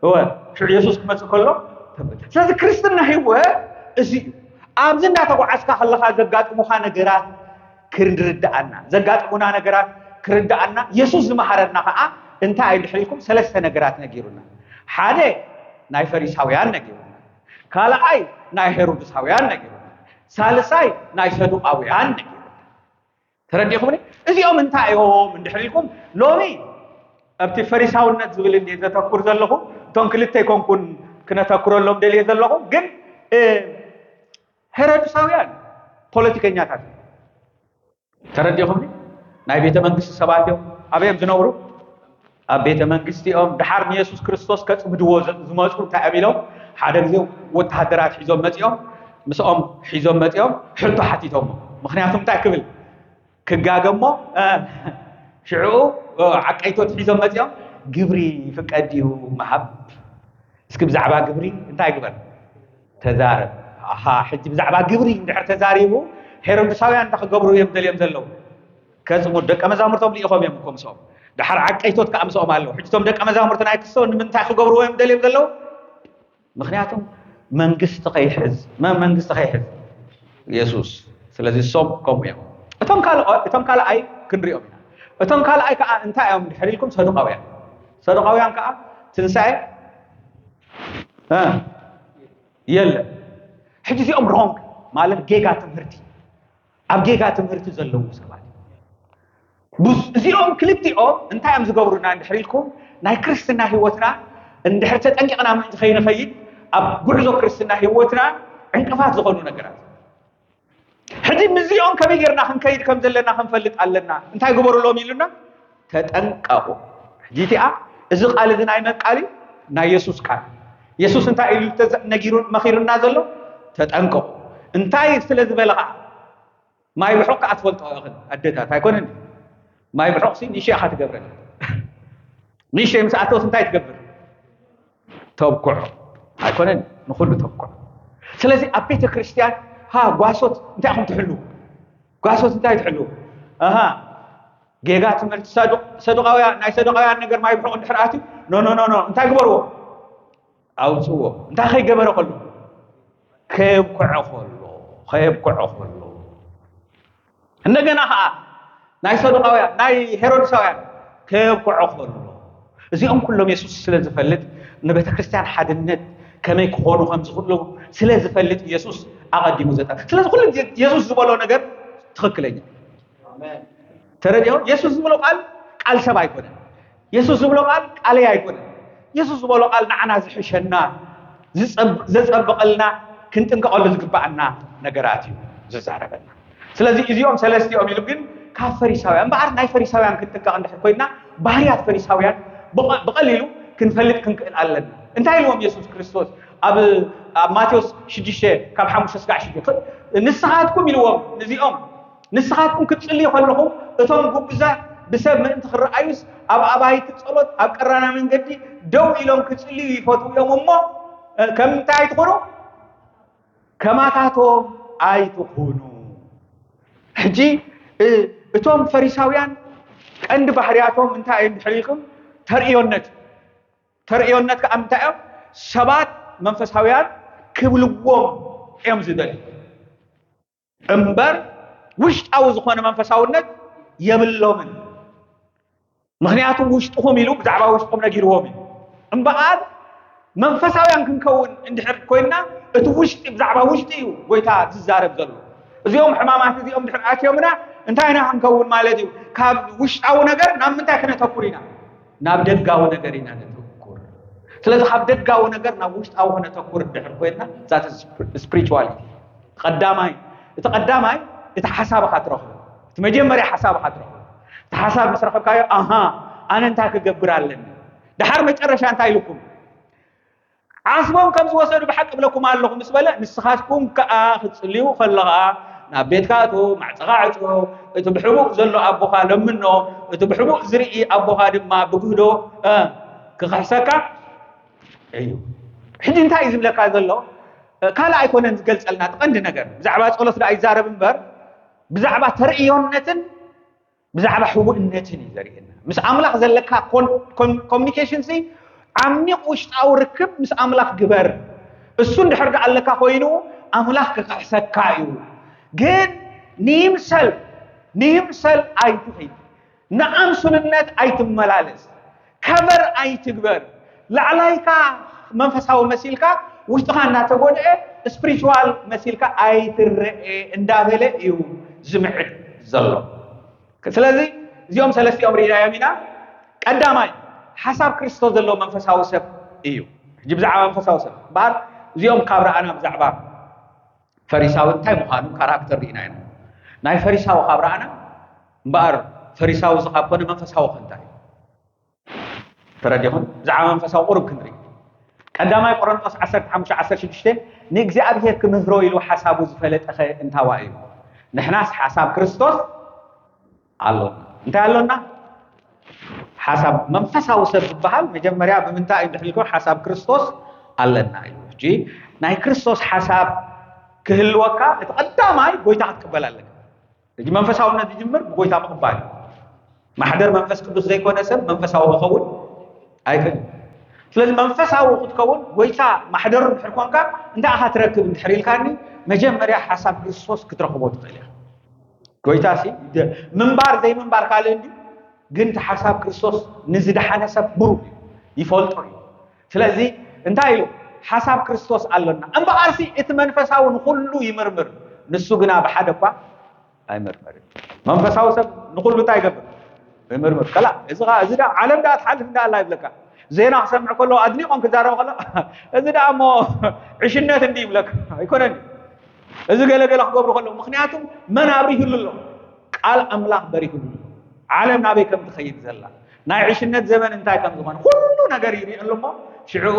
እወ፣ ሽዑ የሱስ ክመጽእ ከሎ ተበ-፣ ስለዚ ክርስትና ህይወት እዚ እዩ። ኣብዚ እንዳተጓዓዝካ ከለኻ ዘጋጥሙኻ ነገራት ክንርድኣና፣ ዘጋጥሙና ነገራት ክርድኣና፣ የሱስ ዝመሃረና ኸዓ እንታይ እዩ እንድሕር ኢልኩም፣ ሰለስተ ነገራት ነጊሩና። ሓደ ናይ ፈሪሳውያን ነጊሩና፣ ካልኣይ ናይ ሄሮድሳውያን ነጊሩና፣ ሳልሳይ ናይ ሰዱቃውያን ነጊሩና። ተረዲኹምኒ? እዚኦም እንታይ እዮም እንድሕር ኢልኩም፣ ሎሚ ኣብቲ ፈሪሳውነት ዝብል እንድየ ዘተኩር ዘለኹ፣ እቶም ክልተ ኣይኮንኩን ክነተኩረሎም ደልየ ዘለኹ፣ ግን፣ እ፣ ሄሮድሳውያን ፖለቲከኛታት እዮም። ተረዲኹምኒ? ናይ ቤተ መንግስቲ ሰባት እዮም። ኣበይ እዮም ዝነብሩ? ኣብ ቤተ መንግስቲ እዮም። ደሓር ንየሱስ ክርስቶስ ከጽምድዎ ዘ- ዝመጹ እንታይ እዮም ኢሎም? ሓደ ግዜ ወተሃደራት ሒዞም መጺኦም፣ ምስኦም ሒዞም መጺኦም፣ ሕቶ ሓቲቶሞ። ምኽንያቱ እንታይ ክብል? ክጋገ እሞ፣ እ፣ ሽዑ፣ እ፣ ዓቀይቶት ሒዞም መጺኦም፣ "ግብሪ ይፍቀድ ድዩ ምሃብ? እስኪ ብዛዕባ ግብሪ እንታይ ግበር?" ተዛረብ። ኣሃ፣ ሕጂ ብዛዕባ ግብሪ እንድሕር ተዛሪቡ፣ ሄሮድሳውያን እንታይ ክገብሩ እዮም ደልዮም ዘለዉ? ከጽምዱ፣ ደቀ መዛሙርቶም ልኢኾም እዮም እኮ ምስኦም። ደሓር ዓቀይቶት ከኣ ምስኦም ኣለዉ። ሕጂ እቶም ደቀ መዛሙርቲ ናይ ክርስቶስ ንምንታይ ክገብርዎ እዮም ደልዮም ዘለዉ? ምኽንያቱ መንግስቲ ከይሕዝ፣ መን መንግስቲ ከይሕዝ? የሱስ። ስለዚ እሶም ከምኡ እዮም። እቶም ካልኦ-፣ እቶም ካልኣይ ክንሪኦም ኢና። እቶም ካልኣይ ከኣ እንታይ እዮም ድሕር ኢልኩም? ሰዱቃውያን። ሰዱቃውያን ከኣ ትንሳኤ፣ እ፣ የለን። ሕጂ እዚኦም ሮንግ ማለት ጌጋ ትምህርቲ፣ ኣብ ጌጋ ትምህርቲ ዘለዉ ሰባት እዮም። እዚኦም ክልቲኦም እንታይ እዮም ዝገብሩና እንድሕር ኢልኩም፣ ናይ ክርስትና ህይወትና እንድሕር ተጠንቂቕና ምእንቲ ከይንኸይድ፣ ኣብ ጉዕዞ ክርስትና ህይወትና ዕንቅፋት ዝኾኑ ነገራት። ሕጂ ምስዚኦም ከመይ ጌርና ክንከይድ ከም ዘለና ክንፈልጥ ኣለና። እንታይ ግበሩሎም ኢሉና? ተጠንቀቑ። ሕጂ እቲኣ፣ እዚ ቃል እዚ ናይ መን ቃል እዩ? ናይ የሱስ ቃል። የሱስ እንታይ ኢሉ ተዘ-፣ ነጊሩ፣ መኺሩና ዘሎ? ተጠንቀቑ። እንታይ ስለ ዝበለ ኸዓ? ማይ ብሑቕ ከኣ ትፈልጦ ኢኽን ኣደታት፣ ኣይኮነን? ማይ ብሑቕሲ ንእሽቶ ኢኻ ትገብረን። ንእሽቶ ምስ ኣተወስ እንታይ ትገብር? ተብኩዖ። ኣይኮነን? ንኹሉ ተብኩዖ። ስለዚ ኣብ ቤተ ክርስቲያን፣ ሃ፣ ጓሶት እንታይ ኢኹም ትሕልዉ? ጓሶት እንታይ ትሕልዉ? ኣሃ፣ ጌጋ ትምህርቲ ሰዱቅ-፣ ሰዱቃውያን፣ ናይ ሰዱቃውያን ነገር ማይ ብሑቕ እንድሕር ኣትዩ፣ ኖ፣ ኖ፣ ኖ፣ ኖ፣ እንታይ ግበርዎ? ኣውፅዎ። እንታይ ከይገበረ ከሎ? ከየብኩዖ ከሎ፣ ከየብኩዖ ከሎ። እንደገና ኸዓ ናይ ሰዱቃውያን፣ ናይ ሄሮድሳውያን ከየብኩዖ ከሎ። እዚኦም ኩሎም የሱስ ስለ ዝፈልጥ፣ ንቤተ ክርስቲያን ሓድነት ከመይ ክኾኑ ከም ዝኽእሉ ስለ ዝፈልጥ፣ የሱስ ኣቐዲሙ ዘጠ-፣ ስለዚ ኩሉ ግዜ የሱስ ዝበሎ ነገር ትኽክለኛ። ተረዲኦ? የሱስ ዝበሎ ቃል፣ ቃል ሰብ ኣይኮነን። የሱስ ዝበሎ ቃል፣ ቃለይ ኣይኮነን። የሱስ ዝበሎ ቃል ንዓና ዝሕሸና፣ ዝጸብ-፣ ዘጸብቐልና፣ ክንጥንቀቐሉ ዝግባኣና ነገራት እዩ ዝዛረበና። ስለዚ እዚኦም ሰለስቲኦም ኢሉ ግን ካብ ፈሪሳውያን፣ እምበኣር ናይ ፈሪሳውያን ክንጥንቀቕ እንድሕር ኮይንና፣ ባህርያት ፈሪሳውያን ብቐ-፣ ብቐሊሉ ክንፈልጥ ክንክእል ኣለና። እንታይ ኢልዎም የሱስ ክርስቶስ ኣብ፣ ኣብ ማቴዎስ ሽዱሽተ ካብ ሓሙሽተ ስጋዕ ሽዱሽተ፣ ንስኻትኩም ኢልዎም ንዚኦም፣ ንስኻትኩም ክትጽልዩ ከለኹም፣ እቶም ጉብዛት ብሰብ ምእንቲ ክረኣዩስ፣ ኣብ ኣባይቲ ጸሎት ኣብ ቀራና መንገዲ ደው ኢሎም ክጽልዩ ይፈትዉ እዮም እሞ፣ እ፣ ከም እንታይ ኣይትኹኑ? ከማታቶም ኣይትኹኑ። ሕጂ፣ እ፣ እቶም ፈሪሳውያን ቀንዲ ባህርያቶም እንታይ እዮም ድሕር ኢልኩም? ተርእዮነት። ተርእዮነት ከኣ እንታይ እዮም? ሰባት መንፈሳውያን ክብልዎም እዮም ዝደልዩ። እምበር ውሽጣዊ ዝኾነ መንፈሳውነት የብሎምን። ምኽንያቱ ውሽጥኹም ኢሉ ብዛዕባ ውሽጥኹም ነጊርዎም እዩ። እምበኣር መንፈሳውያን ክንከውን እንድሕር ኮይንና፣ እቲ ውሽጢ፣ ብዛዕባ ውሽጢ እዩ ጎይታ ዝዛረብ ዘሎ። እዚኦም ሕማማት እዚኦም ድሕር ኣትዮምና፣ እንታይ ኢና ክንከውን ማለት እዩ? ካብ ውሽጣዊ ነገር ናብ ምንታይ ክነተኩር ኢና? ናብ ደጋዊ ነገር ኢና ነተኩር። ስለዚ ካብ ደጋዊ ነገር ናብ ውሽጣዊ ክነተኩር እንድሕር ኮይንና፣ that is spirituality። ቀዳማይ፣ እቲ ቀዳማይ፣ እቲ ሓሳብኻ ትረኽቦ። እቲ መጀመርያ ሓሳብኻ ትረኽቦ። እቲ ሓሳብ ምስ ረኸብካዮ፣ ኣሃ፣ ኣነ እንታይ ክገብር ኣለኒ? ደሓር መጨረሻ እንታይ ኢልኩም? ዓስቦም ከም ዝወሰዱ ብሓቂ እብለኩም ኣለኹ ምስ በለ፣ ንስኻትኩም ከኣ ክትጽልዩ ከለኻ፣ ናብ ቤትካ እቶ፣ ማዕጸኻ ዕጾ፣ እቲ ብሕቡእ ዘሎ ኣቦኻ ለምኖ፣ እቲ ብሕቡእ ዝርኢ ኣቦኻ ድማ ብግህዶ፣ እ፣ ክኽሕሰካ እዩ። ሕጂ እንታይ እዩ ዝብለካ ዘሎ? እ፣ ካልእ ኣይኮነን ዝገልጸልና፣ እቲ ቀንዲ ነገር። ብዛዕባ ጸሎት ደኣ ይዛረብ እምበር፣ ብዛዕባ ተርእዮነትን ብዛዕባ ሕቡእነትን እዩ ዘርእየና። ምስ ኣምላኽ ዘለካ ኮን-፣ ኮን-፣ ኮሚኒኬሽን ሲ ዓሚቕ ውሽጣዊ ርክብ ምስ ኣምላኽ ግበር። እሱ እንድሕር ደኣ ኣለካ ኮይኑ ኣምላኽ ክኽሕሰካ እዩ። ግን ንይምሰል፣ ንይምሰል ኣይትኺድ። ንኣምሱልነት ኣይትመላለስ። ከቨር ኣይትግበር። ላዕላይካ መንፈሳዊ መሲልካ ውሽጥኻ እናተጎድአ ስፒሪቹዋል መሲልካ ኣይትረአ እንዳበለ እዩ ዝምዕድ ዘሎ። ስለዚ እዚኦም ሰለስቲኦም ርኢናዮም ኢና። ቀዳማይ ሓሳብ ክርስቶስ ዘለዎ መንፈሳዊ ሰብ እዩ። ሕጂ ብዛዕባ መንፈሳዊ ሰብ እምበኣር እዚኦም ካብ ረኣና ብዛዕባ ፈሪሳዊ እንታይ ምዃኑ ካራክተር ርኢና ኢና። ናይ ፈሪሳዊ ካብ ረኣና እምበኣር ፈሪሳዊ እዚ ካብ ኮነ መንፈሳዊ ከ እንታይ እዩ? ተረዲኹም? ብዛዕባ መንፈሳዊ ቁሩብ ክንርኢ። ቀዳማይ ቆሮንቶስ ዓሰርተ ሓሙሽተ ዓሰርተ ሽዱሽተ ንእግዚኣብሔር ክምህሮ ኢሉ ሓሳቡ ዝፈለጠኸ እንታዋ እዩ? ንሕናስ ሓሳብ ክርስቶስ ኣሎና። እንታይ ኣሎና? ሓሳብ መንፈሳዊ ሰብ ዝበሃል መጀመርያ ብምንታይ እዩ እንድሕር ኢልኩም ሓሳብ ክርስቶስ ኣለና እዩ። ሕጂ ናይ ክርስቶስ ሓሳብ ክህልወካ እቲ ቀዳማይ ጎይታ ክትቅበል ኣለካ። ሕጂ መንፈሳውነት ዝጅምር ብጎይታ ምቕባል እዩ። ማሕደር መንፈስ ቅዱስ ዘይኮነ ሰብ መንፈሳዊ ክኸውን ኣይክእልን። ስለዚ መንፈሳዊ ክትከውን ጎይታ ማሕደሩ እንድሕር ኮንካ እንታይ ኢኻ ትረክብ እንድሕር ኢልካኒ መጀመርያ ሓሳብ ክርስቶስ ክትረኽቦ ትኽእል ኢኻ። ጎይታ ሲ ደ-፣ ምንባር ዘይምንባር ካልእ እንዲ ግን እቲ ሓሳብ ክርስቶስ ንዝደሓነ ሰብ ብሩህ እዩ፣ ይፈልጦ እዩ። ስለዚ እንታይ ኢሉ ሓሳብ ክርስቶስ ኣሎና እምበኣርሲ እቲ መንፈሳዊ ንኹሉ ይምርምር ንሱ ግና ብሓደ እኳ ኣይምርምርን። መንፈሳዊ ሰብ ንኹሉ እንታይ ይገብር? ምርምር ከላ እዚ ኸዓ፣ እዚ ዳ ዓለም ዳ ትሓልፍ እንዳ ኣላ ይብለካ። ዜና ክሰምዕ ከሎ ኣድኒቖም ክዛረቡ ከሎ እዚ ዳ እሞ ዕሽነት እንዲ ይብለካ ኣይኮነን። እዚ ገለ ገለ ክገብሩ ከለዉ፣ ምኽንያቱ መን ኣብሪሁሉ ኣሎ? ቃል ኣምላኽ በሪሁሉ ኣሎ። ዓለም ናበይ ከም ትኸይድ ዘላ፣ ናይ ዕሽነት ዘመን እንታይ ከም ዝኾነ ኩሉ ነገር ይርእየሉ እሞ፣ ሽዕኡ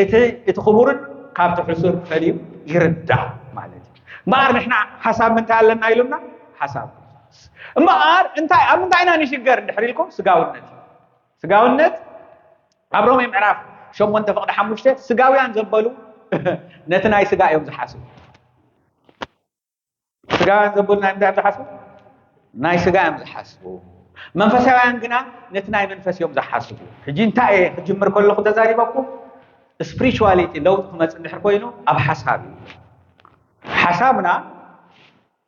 እቲ፣ እቲ ክቡርን ካብቲ ሕሱር ፈልዩ ይርዳእ ማለት እዩ። እምበኣር ንሕና ሓሳብ ምንታይ ኣለና ኢሉና? ሓሳብ እምበኣር እንታይ፣ ኣብ ምንታይ ኢና ንሽገር እንድሕር ኢልኩም? ስጋውነት። ስጋውነት ኣብ ሮሜ ምዕራፍ ሸሞንተ ፍቕዲ ሓሙሽተ፣ ስጋውያን ዘበሉ ነቲ ናይ ስጋ እዮም ዝሓስቡ። ስጋውያን ዘበሉ ናይ ምንታይ እዮም ዝሓስቡ? ናይ ስጋ እዮም ዝሓስቡ። መንፈሳውያን ግና ነቲ ናይ መንፈስ እዮም ዝሓስቡ። ሕጂ እንታይ እየ ክጅምር ከለኹ ተዛሪበኩም? ስፒሪቹዋሊቲ ለውጢ ክመጽእ እንድሕር ኮይኑ ኣብ ሓሳብ እዩ። ሓሳብና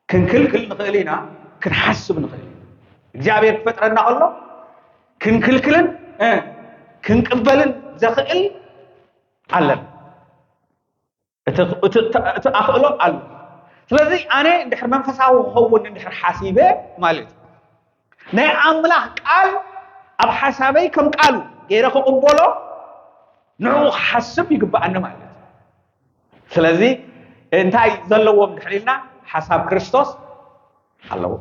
ክንክልክል ንኽእል ኢና፣ ክንሓስብ ንኽእል ኢና። እግዚኣብሔር ክፈጥረና ከሎ ክንክልክልን፣ እ፣ ክንቅበልን ዘኽእል ኣለና። እቲ፣ እቲ፣ እቲ፣ እቲ ኣኽእሎ ኣሎ። ስለዚ ኣነ እንድሕር መንፈሳዊ ክኸውን እንድሕር ሓሲበ ማለት እዩ፣ ናይ ኣምላኽ ቃል ኣብ ሓሳበይ ከም ቃሉ ገይረ ክቕበሎ፣ ንዕኡ ክሓስብ ይግብኣኒ ማለት እዩ። ስለዚ እንታይ ዘለዎም እንድሕር ኢልና፣ ሓሳብ ክርስቶስ ኣለዎ።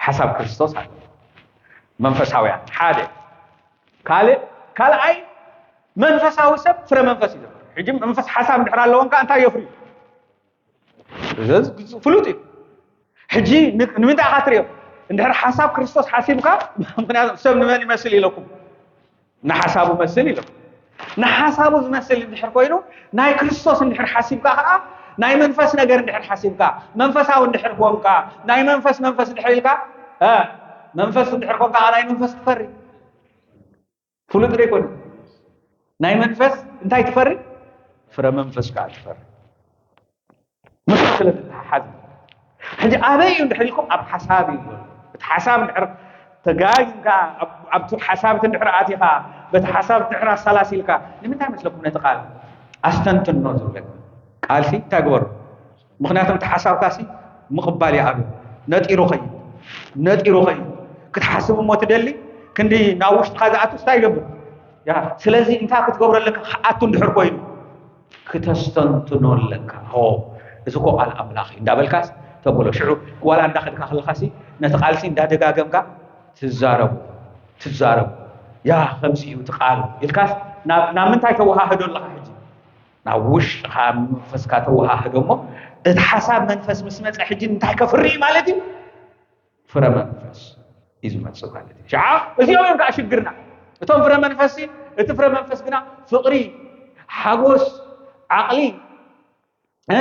ሓሳብ ክርስቶስ ኣለዎ። መንፈሳውያን ሓደ። ካልእ፣ ካልኣይ መንፈሳዊ ሰብ ፍረ መንፈስ እዩ ዘፍሪ። ሕጂ መንፈስ ሓሳብ እንድሕር ኣለዎም ከኣ እንታይ የፍርዩ? እዚ ፍሉጥ እዩ። ሕጂ ን-፣ ንምንታይ ኢኻ ትርእዮ? እንድሕር ሓሳብ ክርስቶስ ሓሲብካ፣ ምኽንያቱ ሰብ ንመን ይመስል ኢለኩም? ንሓሳቡ መስል ኢሎም። ንሓሳቡ ዝመስል እንድሕር ኮይኑ፣ ናይ ክርስቶስ እንድሕር ሓሲብካ ከኣ፣ ናይ መንፈስ ነገር እንድሕር ሓሲብካ፣ መንፈሳዊ እንድሕር ኮንካ፣ ናይ መንፈስ መንፈስ እንድሕር ኢልካ፣ እ፣ መንፈስ እንድሕር ኮንካ ከኣ ናይ መንፈስ ትፈሪ። ፍሉጥ ዶ ይኮን? ናይ መንፈስ እንታይ ትፈሪ? ፍረ መንፈስ ከኣ ትፈሪ። ምስ ስለ ዝተሓሓዝ። ሕጂ ኣበይ እዩ እንድሕር ኢልኩም፣ ኣብ ሓሳብ እዩ ዘሎ። እቲ ሓሳብ እንድሕር ተጋጊምካ፣ ኣብ-፣ ኣብቲ ሓሳብ እቲ እንድሕር ኣቲኻ፣ በቲ ሓሳብ እንድሕር ኣሰላሲልካ፣ ንምንታይ መስለኩም ነቲ ቃል ኣስተንትኖ ዝብለካ? ቃልሲ እንታይ ግበሮ? ምኽንያቱም እቲ ሓሳብካሲ ምቕባል ይኣብዮ። ነጢሩ ኸይድ፣ ነጢሩ ኸይድ። ክትሓስብ እሞ ትደሊ፣ ክንዲ ናብ ውሽጥኻ ዝኣቱ እንታይ ይገብር? ያ፣ ስለዚ እንታይ ክትገብሮ ኣለካ? ክኣቱ እንድሕር ኮይኑ፣ ክተስተንትኖ ኣለካ። ኦ፣ እዚ እኮ ቃል ኣምላኽ እዩ እንዳበልካስ ተብሎ። ሽዑ ዋላ እንዳኸድካ ከለኻሲ ነቲ ቃልሲ እንዳደጋገምካ ትዛረቡ፣ ትዛረቡ። ያ፣ ከምዚ እዩ እቲ ቃል ኢልካስ ናብ፣ ናብ ምንታይ ተወሃህዶ ኣለኻ ሕጂ? ናብ ውሽጥኻ መንፈስካ ተወሃህዶ እሞ፣ እቲ ሓሳብ መንፈስ ምስ መጸ ሕጂ እንታይ ከፍሪ እዩ ማለት እዩ? ፍረ መንፈስ እዩ ዝመጽእ ማለት እዩ። ሽዓ እዚኦም እዮም ከዓ ሽግርና። እቶም ፍረ መንፈስ፣ እቲ ፍረ መንፈስ ግና ፍቕሪ፣ ሓጎስ፣ ዓቕሊ፣ እ?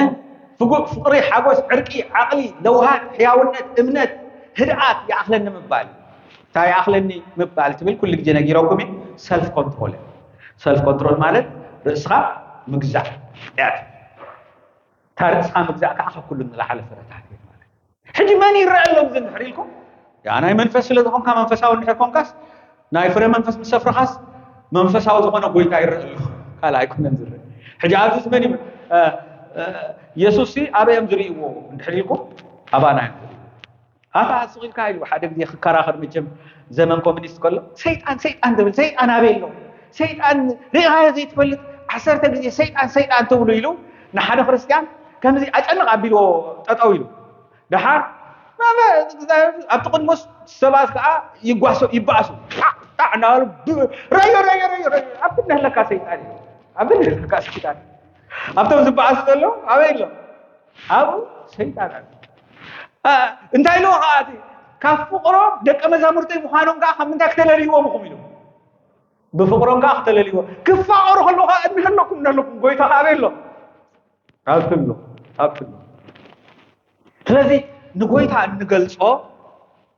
ፍጉ-፣ ፍቕሪ፣ ሓጎስ፣ ዕርቂ፣ ዓቕሊ፣ ለውሃት፣ ሕያውነት፣ እምነት፣ ህድኣት፣ ይኣኽለኒ ምባል። እንታይ ይኣኽለኒ ምባል ትብል ኩሉ ግዜ ነጊረኩም እየ። ሰልፍ ኮንትሮል። ሰልፍ ኮንትሮል ማለት ርእስኻ ምግዛእ እያ። እታ ርእስኻ ምግዛእ ከዓ ካብ ኩሉ ንላዕሊ ፍረታት እዩ ማለት። ሕጂ መን ይረአ ኣሎ እዚ እንድሕር ኢልኩም? ያ ናይ መንፈስ ስለ ዝኾንካ፣ መንፈሳዊ እንድሕር ኮንካስ፣ ናይ ፍረ መንፈስ ምስ ሰፍረኻስ፣ መንፈሳዊ ዝኾነ ጎይታ ይረአ ኣሎ። ካልእ ኣይኮነን ዝረአ። ሕጂ ኣብዚ መን ይብል? እ፣ እ፣ የሱስሲ ኣበይ እዮም ዝርእይዎ እንድሕር ኢልኩም? ኣባና እዮም ዝርእይዎ። ኣታ ስቕ ኢልካ ኢሉ ሓደ ግዜ ክከራኸር፣ መቸም ዘመን ኮሚኒስት ከሎ፣ "ሰይጣን፣ ሰይጣን" ትብል፣ "ሰይጣን ኣበይ ኣሎ? ሰይጣን ርኢኻዮ ዘይትፈልጥ፣ ዓሰርተ ግዜ ሰይጣን፣ ሰይጣን" ትብሉ ኢሉ ንሓደ ክርስትያን ከምዚ ኣጨንቕ ኣቢልዎ ጠጠው ኢሉ። ደሓር ኣብቲ ቅድሙስ ሰባት ከዓ ይጓሶ፣ ይበኣሱ። ጣዕ፣ ጣዕ እናበሉ ብ-፣ "ረዮ፣ ረዮ፣ ረዮ፣ ረዮ፣ ኣብ ክንዲ ህለካ ሰይጣን እዩ። ኣብ ክንዲ ህለካ ሰይጣን እዩ። ኣብቶም ዝበኣሱ ዘለዉ ኣበይ ኣሎ? ኣብኡ ሰይጣን ኣሎ።" እ፣ እንታይ ኢልዎ ከዓ እቲ፣ "ካብ ፍቕሮም ደቀ መዛሙርተይ ምዃኖም ከዓ ካብ ምንታይ ክተለልይዎም ኢኹም?" ኢሉ። ብፍቕሮም ከዓ ክተለልይዎ። ክፋቐሩ ከለዉ ከዓ እኒሀለኩም፣ እኒሀለኩም። ጎይታ ከዓ ኣበይ ኣሎ? ኣብ ክንዱ፣ ኣብ ክንዱ። ስለዚ ንጎይታ እንገልጾ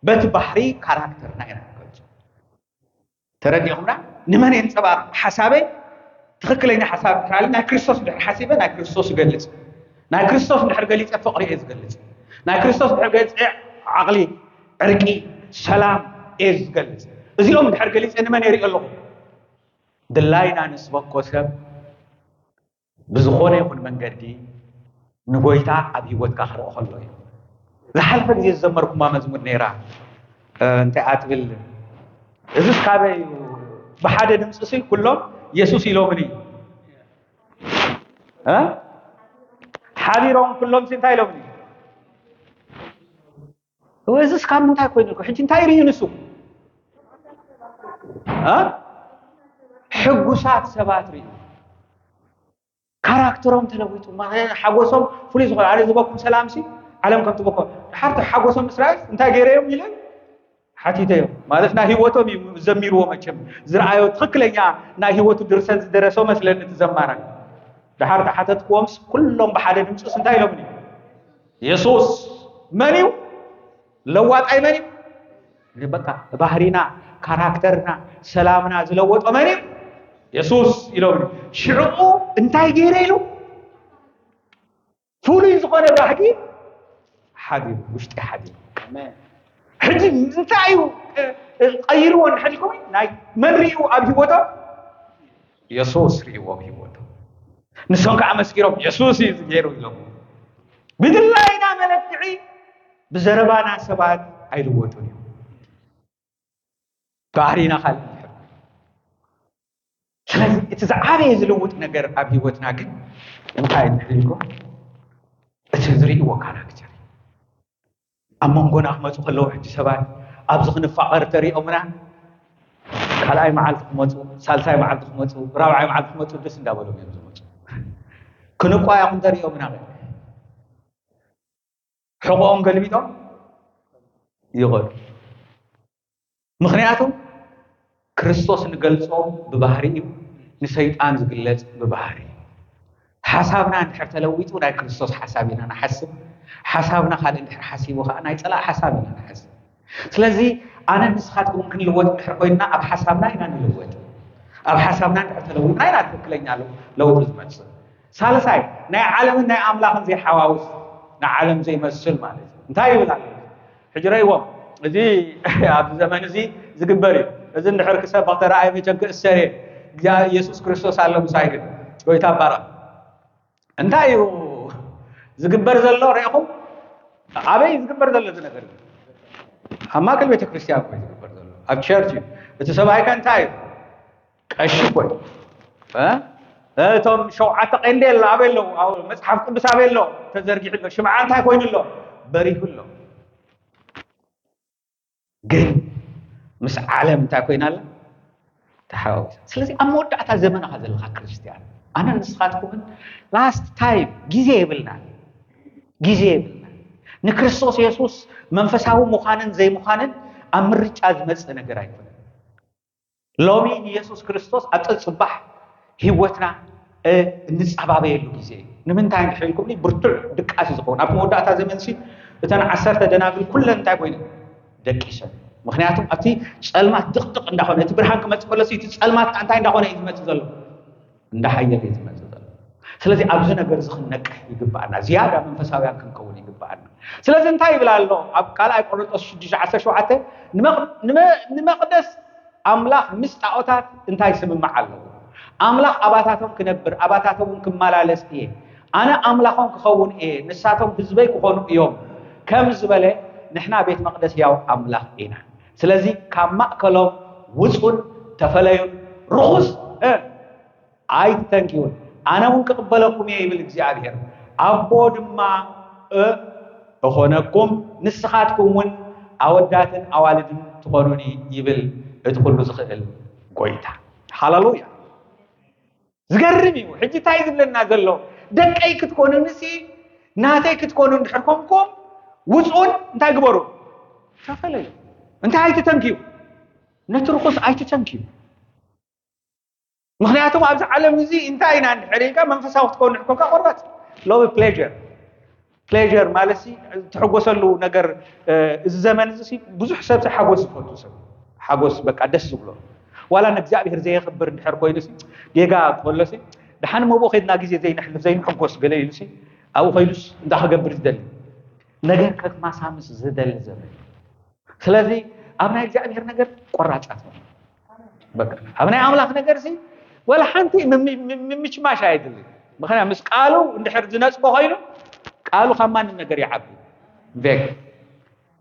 በቲ ባህሪ ካራክተርና ኢና ንገልጾ። ተረዲእኹምና? ንመን የንጸባርቕ? ሓሳበይ ትኽክለኛ ሓሳብ እንድሕር ኣሎ፣ ናይ ክርስቶስ እንድሕር ሓሲበ፣ ናይ ክርስቶስ እገልጽ። ናይ ክርስቶስ እንድሕር ገሊጸ ፍቕሪ እየ ዝገልጽ። ናይ ክርስቶስ እንድሕር ገሊጸ ዓቕሊ፣ ዕርቂ፣ ሰላም እየ ዝገልጽ። እዚኦም እንድሕር ገሊጸ ንመን የርኢ ኣለኹ? ድላይና ንስበኮ ሰብ ብዝኾነ ይኹን መንገዲ ንጎይታ ኣብ ህይወትካ ክረኦ ከሎ እዩ። ዝሓለፈ ግዜ ዝዘመርኩማ መዝሙር ነይራ። እንታይ ኣትብል? እዚስ ካበይ እዩ? ብሓደ ድምፂ ሲ ኩሎም የሱስ ኢሎምን እዩ። ሓቢሮም ኩሎም ሲ እንታይ ኢሎምን እዩ? እዚስ ካብ ምንታይ ኮይኑ? ሕጂ እንታይ ርእዩ ንሱ? ሕጉሳት ሰባት ርእዩ። ካራክተሮም ተለዊጡ፣ ሓጎሶም ፍሉይ ዝኾነ። ኣነ ዝበኩም ሰላም ሲ ዓለም ከም ትበኮ። ድሓር ሓጎሶም እስራኤል እንታይ ገይረዮም ኢለ ሓቲተዮም። ማለት ናይ ህይወቶም እዩ ዘሚርዎ። መቸም ዝረኣዮ ትኽክለኛ ናይ ህይወቱ ድርሰት ዝደረሶ መስለኒ እቲ ዘማራይ። ድሓር ተሓተትክዎምስ ኩሎም ብሓደ ድምፅስ እንታይ ኢሎምኒ? የሱስ መን እዩ? ለዋጣይ መን እዩ? በቃ ባህሪና፣ ካራክተርና፣ ሰላምና ዝለወጦ መን እዩ? የሱስ ኢሎም። ሽዕኡ እንታይ ገይረ ኢሉ? ፍሉይ ዝኾነ ባህጊ ሓዲሩ፣ ውሽጢ ሓዲሩ። ሕጂ እንታይ እዩ ቀይርዎ እንድሕር ኢልኩም፣ ናይ መን ርእዩ ኣብ ህይወቶም? የሱስ ርእይዎ ኣብ ህይወቶም። ንሶም ከዓ መስኪሮም፣ የሱስ እዩ ገይሩ ኢሎም። ብድላይና መለክዒ ብዘረባና ሰባት ኣይልወጡን እዮም። ባህሪና ካልእ እንድሕር። ስለዚ እቲ ዝዓበየ ዝልውጥ ነገር ኣብ ህይወትና ግን እንታይ እንድሕር ኢልኩም፣ እቲ ዝርእይዎ ካራክተር እዩ። ኣብ መንጎና ክመፁ ከለዉ ሕጂ ሰባት ኣብዚ ክንፋቐር ተሪኦምና፣ ካልኣይ መዓልቲ ክመፁ፣ ሳልሳይ መዓልቲ ክመፁ፣ ራብዓይ መዓልቲ ክመፁ ደስ እንዳበሎም እዮም ዝመፁ። ክንቋየቕ እንተሪኦምና ግን ሕቖኦም ገልቢጦም ይኸዱ። ምኽንያቱ ክርስቶስ ንገልጾ ብባህሪ እዩ፣ ንሰይጣን ዝግለጽ ብባህሪ እዩ። ሓሳብና እንድሕር ተለዊጡ ናይ ክርስቶስ ሓሳብ ኢና ንሓስብ፣ ሓሳብና ካልእ እንድሕር ሓሲቡ ከዓ ናይ ጸላእ ሓሳብ ኢና ንሓስብ። ስለዚ ኣነ ንስኻትኩም ክንልወጥ እንድሕር ኮይንና ኣብ ሓሳብና ኢና ንልወጥ። ኣብ ሓሳብና እንድሕር ተለዊጥና ኢና ትክክለኛ ለውጢ ዝመጽእ። ሳልሳይ ናይ ዓለምን ናይ ኣምላኽን ዘይሓዋውስ፣ ንዓለም ዘይመስል ማለት እዩ። እንታይ ይብል ኣሎ? ሕጂ ረእይዎም፣ እዚ ኣብዚ ዘመን እዚ ዝግበር እዩ። እዚ እንድሕር ክሰብኽ ተረኣየ መቸም ክእሰር እየ። እግዚኣብሔር ኢየሱስ ክርስቶስ ኣሎ ምሳይ ግን። ጎይታ ይባረኽ። እንታይ እዩ ዝግበር ዘሎ? ርኢኹም? ኣበይ ዝግበር ዘሎ እዚ ነገር? ኣብ ማእከል ቤተ ክርስቲያን እኮ እዩ ዝግበር ዘሎ፣ ኣብ ቸርች እዩ። እቲ ሰብኣይ ከ እንታይ እዩ? ቀሺ እኮ እዩ። እ? እቶም ሸውዓተ ቀንዴል ኣበይ ኣለዉ? ኣብ መጽሓፍ ቅዱስ ኣበይ ኣሎ? ተዘርጊሑ ኣሎ። ሽምዓ እንታይ ኮይኑ ኣሎ? በሪሁ ኣሎ። ግን ምስ ዓለም እንታይ ኮይና ኣላ? ተሓዋዊሳ። ስለዚ ኣብ መወዳእታ ዘመን ኢኻ ዘለኻ ክርስትያን። ኣነን ንስኻትኩምን ላስት ታይም ግዜ የብልናን። ግዜ የብልናን። ንክርስቶስ የሱስ መንፈሳዊ ምዃንን ዘይምዃንን ኣብ ምርጫ ዝመጽእ ነገር ኣይኮነን። ሎሚ ንየሱስ ክርስቶስ ኣብ ጸጽባሕ ህይወትና፣ እ፣ እንጻባበየሉ ግዜ እዩ። ንምንታይ እንድሕር ኢልኩምኒ፣ ብርቱዕ ድቃስ እዩ ዝኸውን። ኣብቲ መወዳእታ ዘመንሲ እተን ዓሰርተ ደናግል ኩለን እንታይ ኮይነን? ደቂሰን። ምኽንያቱ ኣብቲ ጸልማት ድቕድቕ እንዳኾነ፣ እቲ ብርሃን ክመጽእ ከሎሲ እቲ ጸልማት እንታይ እንዳኾነ እዩ ዝመጽእ ዘሎ? እንዳሓየለ እዩ ዝመጽእ ዘሎ። ስለዚ ኣብዚ ነገር እዚ ክንነቅሕ ይግባኣና። ዝያዳ መንፈሳውያን ክንከውን ይግባኣና። ስለዚ እንታይ ይብል ኣሎ? ኣብ ካልኣይ ቆሮንቶስ ሽዱሽተ ዓሰርተ ሸውዓተ፣ "ንመቕ-፣ ንመ-፣ ንመቕደስ ኣምላኽ ምስ ጣዖታት እንታይ ስምምዕ ኣለዎ? ኣምላኽ ኣባታቶም ክነብር፣ ኣባታቶም እውን ክመላለስ እየ። ኣነ ኣምላኾም ክኸውን እየ፣ ንሳቶም ህዝበይ ክኾኑ እዮም" ከም ዝበለ፣ ንሕና ቤት መቕደስ ያው ኣምላኽ ኢና። ስለዚ ካብ ማእከሎም ውጹን ተፈለዩን፣ ርኹስ፣ እ፣ ኣይትተንክዩን፣ ኣነ እውን ክቕበለኩም እየ ይብል እግዚኣብሔር። ኣቦ ድማ፣ እ፣ እኾነኩም፣ ንስኻትኩም እውን ኣወዳትን ኣዋልድን ትኾኑኒ ይብል እቲ ኩሉ ዝኽእል ጎይታ። ሃሌሉያ። ዝገርም እዩ። ሕጂ እንታይ ዝብለና ዘሎ? ደቀይ ክትኮኑንሲ፣ ናተይ ክትኮኑ እንድሕር ኮንኩም፣ ውጹን እንታይ ግበሩ? ተፈለዩ። እንታይ ኣይትተንክዩ? ነቲ ርኹስ ኣይትተንክዩ። ምኽንያቱም ኣብዚ ዓለም እዚ እንታይ ኢና እንድሕር ኢልካ መንፈሳዊ ክትኮን እንድሕር ኮንካ ቆራጽ። ሎሚ ፕሌዥር፣ ፕሌዥር ማለት ሲ ትሕጎሰሉ ነገር፣ እ፣ እዚ ዘመን እዚ ሲ ብዙሕ ሰብ ሲ ሓጎስ ዝፈቱ ሰብ፣ ሓጎስ በቃ ደስ ዝብሎ። ዋላ ንእግዚኣብሔር ዘየኽብር እንድሕር ኮይኑ ሲ፣ ጌጋ ከሎ ሲ፣ ደሓን መብኡ ከይድና ግዜ ዘይነሕልፍ ዘይንሕጎስ ገለ ኢሉ ሲ፣ ኣብኡ ከይዱስ እንታይ ክገብር ዝደሊ? ነገር ከማሳምስ ዝደሊ ዘመን። ስለዚ ኣብ ናይ እግዚኣብሔር ነገር ቆራጻት ነው። በቃ ኣብ ናይ ኣምላኽ ነገር ሲ ወላ ሓንቲ ምም-፣ ምም-፣ ምምችማሽ ኣየድልን። ምኽንያት ምስ ቃሉ እንድሕር ዝነጽጎ ኮይኑ ቃሉ ካብ ማንም ነገር ይዓቢ። ቬክ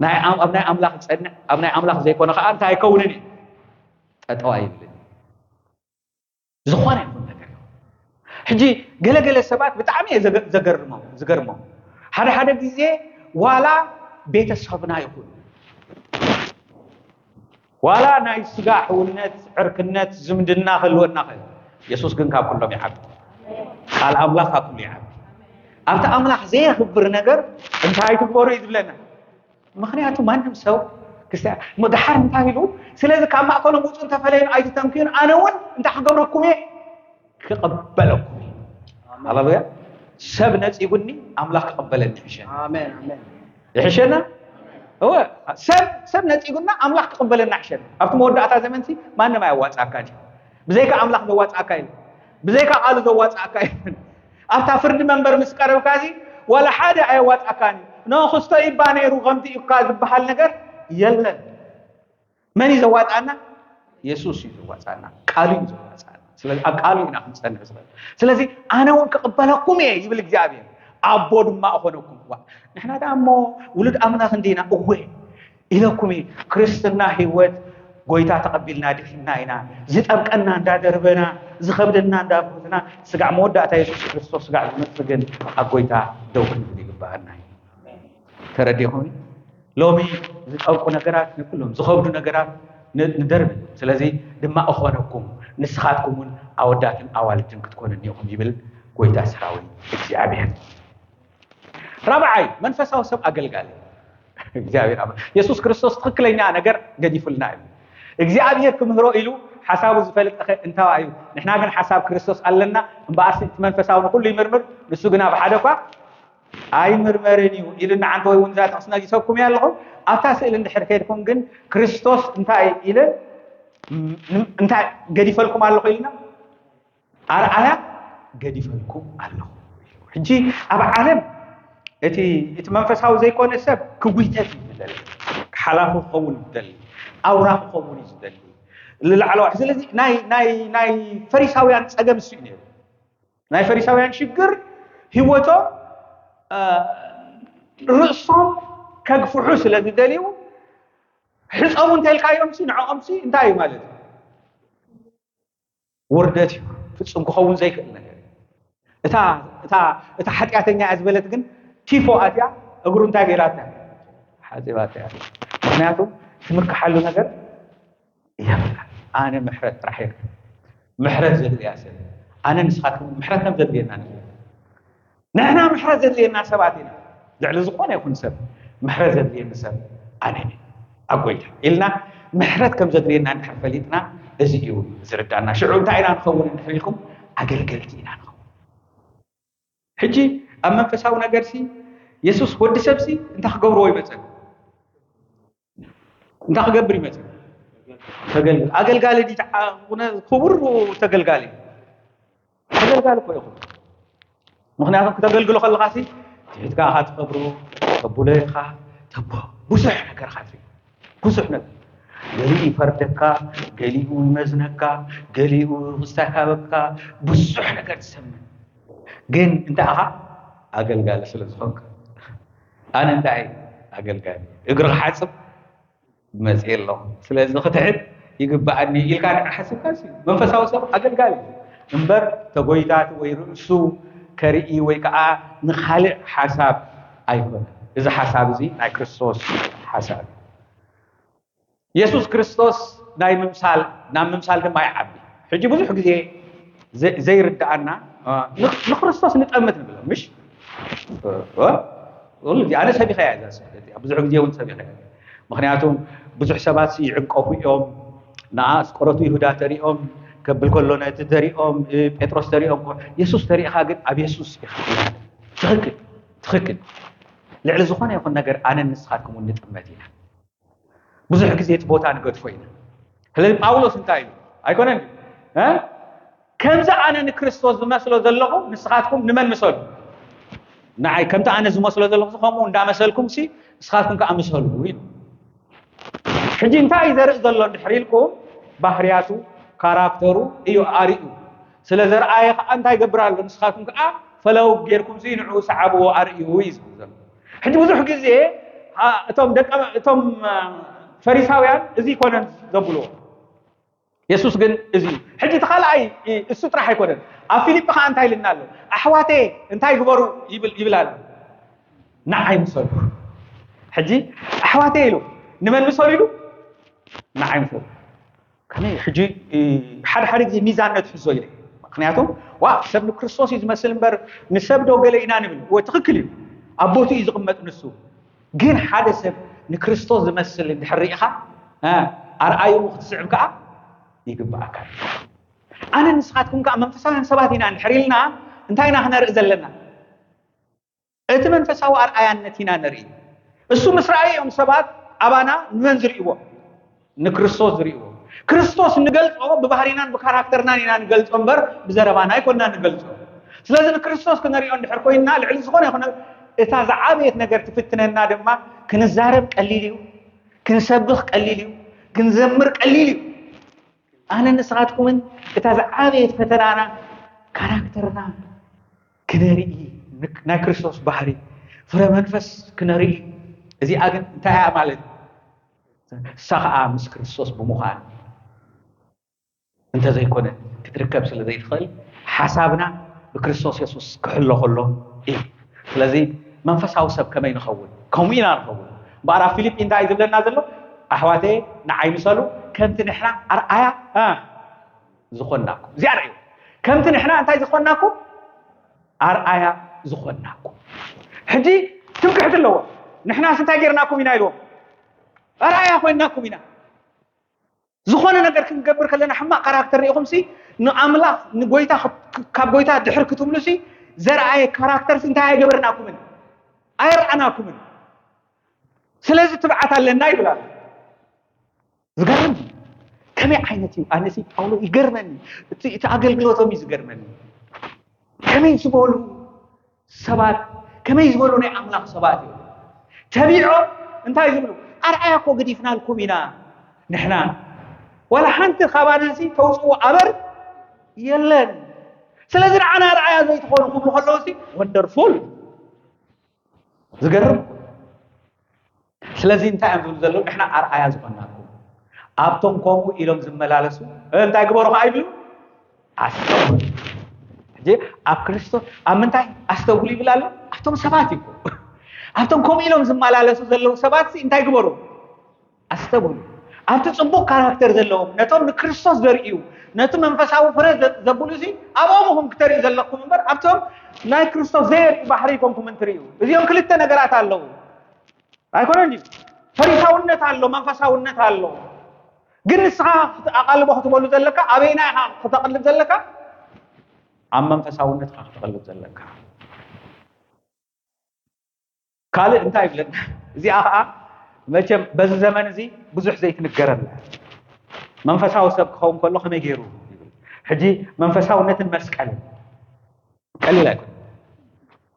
ናይ ኣም- ኣብ ናይ ኣምላኽ ዝጸንዕ፣ ኣብ ናይ ኣምላኽ ዘይኮነ ከኣ እንታይ ኣይከውንን እዩ፣ ጠጠው ኣይብልን። ዝኾነ ይኹን ነገር ይኹን። ሕጂ ገለገለ ሰባት ብጣዕሚ እየ ዘገ- ዘገርሞም ዝገርሞም ሓደ ሓደ ግዜ ዋላ ቤተሰብና ይኹን ዋላ ናይ ስጋ ሕውነት፣ ዕርክነት፣ ዝምድና ክህልወና ኽእል፣ የሱስ ግን ካብ ኩሎም ይዓቢ። ቃል ኣምላኽ ካብ ኩሉ ይዓቢ። ኣብቲ ኣምላኽ ዘየኽብር ነገር እንታይ ትግበሩ እዩ ዝብለና? ምኽንያቱ ማንም ሰው ክርስቲያን መድሓር እንታይ ኢሉ፣ ስለዚ ካብ ማእከሎም ውፁ እንተፈለዩን ኣይትተንክዩን፣ ኣነ እውን እንታይ ክገብረኩም እየ? ክቕበለኩም እየ። ሃሌሉያ። ሰብ ነፂጉኒ ኣምላኽ ክቕበለኒ ይሕሸኒ። ኣሜን ኣሜን። ይሕሸና። እወ፣ ሰብ ሰብ ነፂጉና ኣምላኽ ክቕበለና ይሕሸና። ኣብቲ መወዳእታ ዘመንሲ ማንም ኣየዋፅኣካን እዩ። ብዘይካ ኣምላኽ ዘዋፅኣካ እዩ። ብዘይካ ቃሉ ዘዋፅኣካ እዩ። ኣብታ ፍርዲ መንበር ምስ ቀረብካ እዚ ዋላ ሓደ ኣየዋፅኣካን እዩ። ንክስቶ ይባ ነይሩ ከምቲ እኳ ዝበሃል ነገር የለን። መን እዩ ዘዋፅኣና? የሱስ እዩ ዘዋፅኣና። ቃሉ እዩ ዘዋፅኣና። ስለዚ ኣብ ቃሉ ኢና ክንፀንዕ ዝኽእል። ስለዚ ኣነ እውን ክቕበለኩም እየ ይብል እግዚኣብሔር፣ ኣቦ ድማ እኾነኩም። ዋ፣ ንሕና ደኣ እሞ ውሉድ ኣምላኽ እንዲና? እወ ኢለኩም እዩ። ክርስትና ህይወት ጎይታ ተቐቢልና ድሒና ኢና። ዝጠብቀና እንዳደርበና፣ ዝኸብደና እንዳብህትና፣ ስጋዕ መወዳእታ የሱስ ክርስቶስ ስጋዕ ዝመጽእ ግን ኣብ ጎይታ ደው ክንብል ይግባኣና እዩ። ተረዲኹም? ሎሚ ዝጠብቁ ነገራት ንኩሎም ዝኸብዱ ነገራት ን- ንደርብ። ስለዚ ድማ እኾነኩም፣ ንስኻትኩም እውን ኣወዳትን ኣዋልድን ክትኮኑ እኒኹም ይብል ጎይታ ሰራዊት እግዚኣብሔር። ራብዓይ መንፈሳዊ ሰብ ኣገልጋሊ እግዚኣብሔር ኣምላኽ። የሱስ ክርስቶስ ትኽክለኛ ነገር ገዲፉልና እዩ። እግዚኣብሔር ክምህሮ ኢሉ ሓሳቡ ዝፈልጥ ኸ እንታዋ እዩ? ንሕና ግን ሓሳብ ክርስቶስ ኣለና። እምበኣርሲ እቲ መንፈሳዊ ንኹሉ ይምርምር፣ ንሱ ግና ብሓደ እኳ ኣይምርመርን እዩ ኢሉ ንዓንተ ወይ እውን እዛ ጥቕሲ ነጊሰኩም እያ ኣለኹ። ኣብታ ስእሊ እንድሕር ከይድኩም ግን ክርስቶስ እንታይ ኢለ እንታይ ገዲፈልኩም ኣለኹ ኢልና ኣርኣያ ገዲፈልኩም ኣለኹ። ሕጂ ኣብ ዓለም እቲ እቲ መንፈሳዊ ዘይኮነ ሰብ ክጉይተት እዩ ዝደሊ፣ ሓላፊ ክኸውን እዩ ዝደሊ፣ ኣውራ ክኸውን እዩ ዝደሊ፣ ልላዕለዋይ። ስለዚ ናይ ናይ ናይ ፈሪሳውያን ጸገም እሱ እዩ ነይሩ። ናይ ፈሪሳውያን ሽግር ህይወቶም እ፣ ርእሶም ከግፍሑ ስለ ዝደልዩ ሕፀቡ እንተልካዮም ሲ ንዕኦም ሲ እንታይ እዩ ማለት እዩ? ውርደት እዩ። ፍጹም ክኸውን ዘይክእል ነገር እዩ። እታ እታ እታ ሓጢኣተኛ እያ ዝበለት ግን ቲፎ ኣትያ እግሩ እንታይ ገይራታ? ሓጺባታ እያ። ምክንያቱ ትምክሓሉ ነገር የብላ። ኣነ ምሕረት ጥራሕ እየ። ምሕረት ዘድልያ ሰብ ኣነ ንስኻትኩም ምሕረት ከም ዘድልየና ንብል። ንሕና ምሕረት ዘድልየና ሰባት ኢና። ልዕሊ ዝኾነ ይኹን ሰብ ምሕረት ዘድልየኒ ሰብ ኣነ እየ ኣብ ጎይታ ኢልና ምሕረት ከም ዘድልየና እንድሕር ፈሊጥና እዚ እዩ ዝርዳና። ሽዑ እንታይ ኢና ንኸውን እንድሕር ኢልኩም ኣገልገልቲ ኢና ንኸውን። ሕጂ ኣብ መንፈሳዊ ነገርሲ የሱስ ወዲ ሰብሲ እንታይ ክገብርዎ ይመፀ? እንታይ ክገብር ይመጽእ? ተገልግል። ኣገልጋሊ ድዩ ተዓ- ኩነ ክቡር ተገልጋሊ? ተገልጋሊ እኮ ኢኹም። ምክንያቱም ክተገልግሎ ከለኻ ሲ ትሕትካ ኢኻ ትኸብሮ፣ ተብሎ ኢኻ፣ ተቦ ብዙሕ ነገር ኢኻ ትርኢ። ብዙሕ ነገር። ገሊኡ ይፈርደካ፣ ገሊኡ ይመዝነካ፣ ገሊኡ ክስተካበካ፣ ብዙሕ ነገር ትሰምዕ። ግን እንታይ ኢኻ? ኣገልጋሊ ስለ ዝኾንካ። ኣነ እንታይ ኣገልጋሊ እግሪ ክሓጽብ መጽእ ኣለኹ። ስለዚ ክትሕት ይግባኣኒ ኢልካ ድሕር ሓሲብካ ሲ መንፈሳዊ ሰብ ኣገልጋሊ እዩ። እምበር ተጎይታቲ ወይ ርእሱ ከርኢ ወይ ከዓ ንኻልእ ሓሳብ ኣይኮነ። እዚ ሓሳብ እዚ ናይ ክርስቶስ ሓሳብ እዩ። የሱስ ክርስቶስ ናይ ምምሳል ናብ ምምሳል ድማ ይዓቢ። ሕጂ ብዙሕ ግዜ ዘ- ዘይርድኣና እ፣ ን- ንክርስቶስ ንጠምት ንብሎም ምሽ እ፣ እ፣ ኩሉ ግዜ ኣነ ሰቢኸያ እዛ ስብከት እዚኣ። ብዙሕ ግዜ እውን ሰቢኸያ። ምክንያቱም ብዙሕ ሰባት ይዕንቀፉ እዮም። ንኣስቆረቱ ይሁዳ ተሪኦም ከብል ከሎ ነቲ ተሪኦም እ፣ ጴጥሮስ ተሪኦም ከ- የሱስ ተሪእኻ ግን ኣብ የሱስ ኢኻ። ትኽክል ትኽክል። ልዕሊ ዝኾነ ይኹን ነገር ኣነን ንስኻትኩም እውን ንጥመት ኢና። ብዙሕ ግዜ እቲ ቦታ ንገድፎ ኢና። ስለዚ ጳውሎስ እንታይ እዩ ኣይኮነን እ? ከምዚ ኣነ ንክርስቶስ ዝመስሎ ዘለኹ ንስኻትኩም ንመን ምሰሉ? ንዓይ ከምቲ ኣነ ዝመስሎ ዘለኹ ከምኡ እንዳመሰልኩም ሲ ንስኻትኩም ከዓ ምሰሉ ኢሉ። ሕጂ እንታይ እዩ ዘርኢ ዘሎ እንድሕር ኢልኩም ባህርያቱ ካራክተሩ እዩ ኣርእዩ። ስለ ዘርኣየ ከዓ እንታይ ይገብር ኣሎ? ንስኻትኩም ከዓ ፈለው ጌርኩም ሲ ንዕኡ ሰዓብዎ ኣርእዩ እዩ ዝብል ዘሎ። ሕጂ ብዙሕ ግዜ እቶም ደቀ እቶም ፈሪሳውያን እዚ ይኮነን ዘብልዎ። የሱስ ግን እዚ እዩ። ሕጂ እቲ ካልኣይ እሱ ጥራሕ ኣይኮነን። ኣብ ፊልጲ ከዓ እንታይ ኢልና ኣሎ? ኣሕዋተየ እንታይ ግበሩ ይብል ኣሎ? ንዓይ ምሰሉ። ሕጂ ኣሕዋተየ ኢሉ ንመን ምሰሉ ኢሉ? ንዓይ ምሰሉ። ከመይ ሕጂ ሓደ ሓደ ግዜ ሚዛን ነትሕዞ ኢለ። ምክንያቱ ዋ ሰብ ንክርስቶስ እዩ ዝመስል እምበር ንሰብ ዶ ገለ ኢና ንብል። እወ ትኽክል እዩ። ኣብ ቦትኡ እዩ ዝቕመጥ ንሱ። ግን ሓደ ሰብ ንክርስቶስ ዝመስል እንድሕር ርኢኻ ኣርኣይኡ ክትስዕብ ከዓ ይግብኣካ። ኣነ ንስኻትኩም ከዓ መንፈሳውያን ሰባት ኢና እንድሕር ኢልና እንታይ ኢና ክነርኢ ዘለና? እቲ መንፈሳዊ ኣርኣያነት ኢና ንርኢ። እሱ ምስ ረኣየ እዮም ሰባት ኣባና ንመን ዝርእይዎ? ንክርስቶስ ዝርእይዎ። ክርስቶስ ንገልጾ ብባህሪናን ብካራክተርናን ኢና ንገልጾ እምበር ብዘረባና ኣይኮንና ንገልጾ። ስለዚ ንክርስቶስ ክነሪኦ እንድሕር ኮይንና ልዕሊ ዝኾነ ይኹነ እታ ዝዓበየት ነገር ትፍትነና ድማ ክንዛረብ ቀሊል እዩ፣ ክንሰብኽ ቀሊል እዩ፣ ክንዘምር ቀሊል እዩ። ኣነ ንስኻትኩምን እታ ዝዓበየት ፈተናና ካራክተርና ክነርኢ ናይ ክርስቶስ ባህሪ ፍረ መንፈስ ክነርኢ። እዚኣ ግን እንታይ እያ ማለት? እሳ ከዓ ምስ ክርስቶስ ብምዃን እንተዘይኮነ ክትርከብ ስለ ዘይትኽእል ሓሳብና ብክርስቶስ የሱስ ክሕሎ ከሎ እዩ። ስለዚ መንፈሳዊ ሰብ ከመይ ንኸውን? ከምኡ ኢና ንኸውን። እምበኣር ኣብ ፊልጲ እንታይ እዩ ዝብለና ዘሎ? ኣሕዋተየ ንዓይ ምሰሉ ከምቲ ንሕና ኣርኣያ ዝኾንናኩም። እዚኣ ርእዩ። ከምቲ ንሕና እንታይ ዝኾንናኩም? ኣርኣያ ዝኾንናኩም። ሕጂ ትምክሕቲ ኣለዎ። ንሕናስ እንታይ ጌርናኩም ኢና ኢልዎም? ኣርኣያ ኮይንናኩም ኢና። ዝኾነ ነገር ክንገብር ከለና ሕማቕ ካራክተር ርኢኹም ሲ ንኣምላኽ ንጎይታ ካብ ጎይታ ድሕር ክትብሉ ሲ ዘርኣየ ካራክተር ሲ እንታይ ኣይገበርናኩምን? ኣየርኣናኩምን። ስለዚ ትብዓት ኣለና ይብል ኣሎ። ዝገርም እዩ። ከመይ ዓይነት እዩ? ኣነ ሲ ጳውሎ ይገርመኒ። እቲ እቲ ኣገልግሎቶም እዩ ዝገርመኒ። ከመይ ዝበሉ ሰባት ከመይ ዝበሉ ናይ ኣምላኽ ሰባት እዮም። ተቢዖም እንታይ ዝብሉ? ኣርኣያ እኮ ገዲፍናልኩም ኢና ንሕና። ዋላ ሓንቲ ካባና ሲ ተውፅኡ ኣበር የለን። ስለዚ ንዓና ኣርኣያ ዘይትኾኑ ክብሉ ከለዉ ሲ ወንደርፉል። ዝገርም። ስለዚ እንታይ እዮም ዝብሉ ዘለዉ? ንሕና ኣርኣያ ዝኾንናኩም ኣብቶም ከምኡ ኢሎም ዝመላለሱ እንታይ ግበሩ ከዓ ይብሉ? ኣስተውሉ። ሕጂ ኣብ ክርስቶስ ኣብ ምንታይ ኣስተውሉ ይብል ኣሎ? ኣብቶም ሰባት እዩ። ኣብቶም ከምኡ ኢሎም ዝመላለሱ ዘለዉ ሰባት ሲ እንታይ ግበሩ? ኣስተውሉ። ኣብቲ ጽቡቕ ካራክተር ዘለዎም ነቶም ንክርስቶስ ዘርእዩ ነቲ መንፈሳዊ ፍረ ዘ- ዘብሉ ሲ ኣብኦም ኢኹም ክተርእዩ ዘለኩም እምበር ኣብቶም ናይ ክርስቶስ ዘየርእዩ ባሕሪ ይኮንኩም እንትርእዩ። እዚኦም ክልተ ነገራት ኣለዉ። ኣይኮነን ድዩ? ፈሪሳውነት ኣሎ፣ መንፈሳውነት ኣሎ። ግን ንስኻ ኣቓልቦ ክትበሉ ዘለካ ኣበይና ኢኻ ክተቕልብ ዘለካ? ኣብ መንፈሳውነት ኢኻ ክትቕልብ ዘለካ። ካልእ እንታይ ይብለና? እዚኣ ከዓ መቸም በዚ ዘመን እዚ ብዙሕ ዘይትንገረላ። መንፈሳዊ ሰብ ክኸውን ከሎ ከመይ ገይሩ ይብል። ሕጂ መንፈሳውነትን መስቀልን ቀሊል ኣይኮን።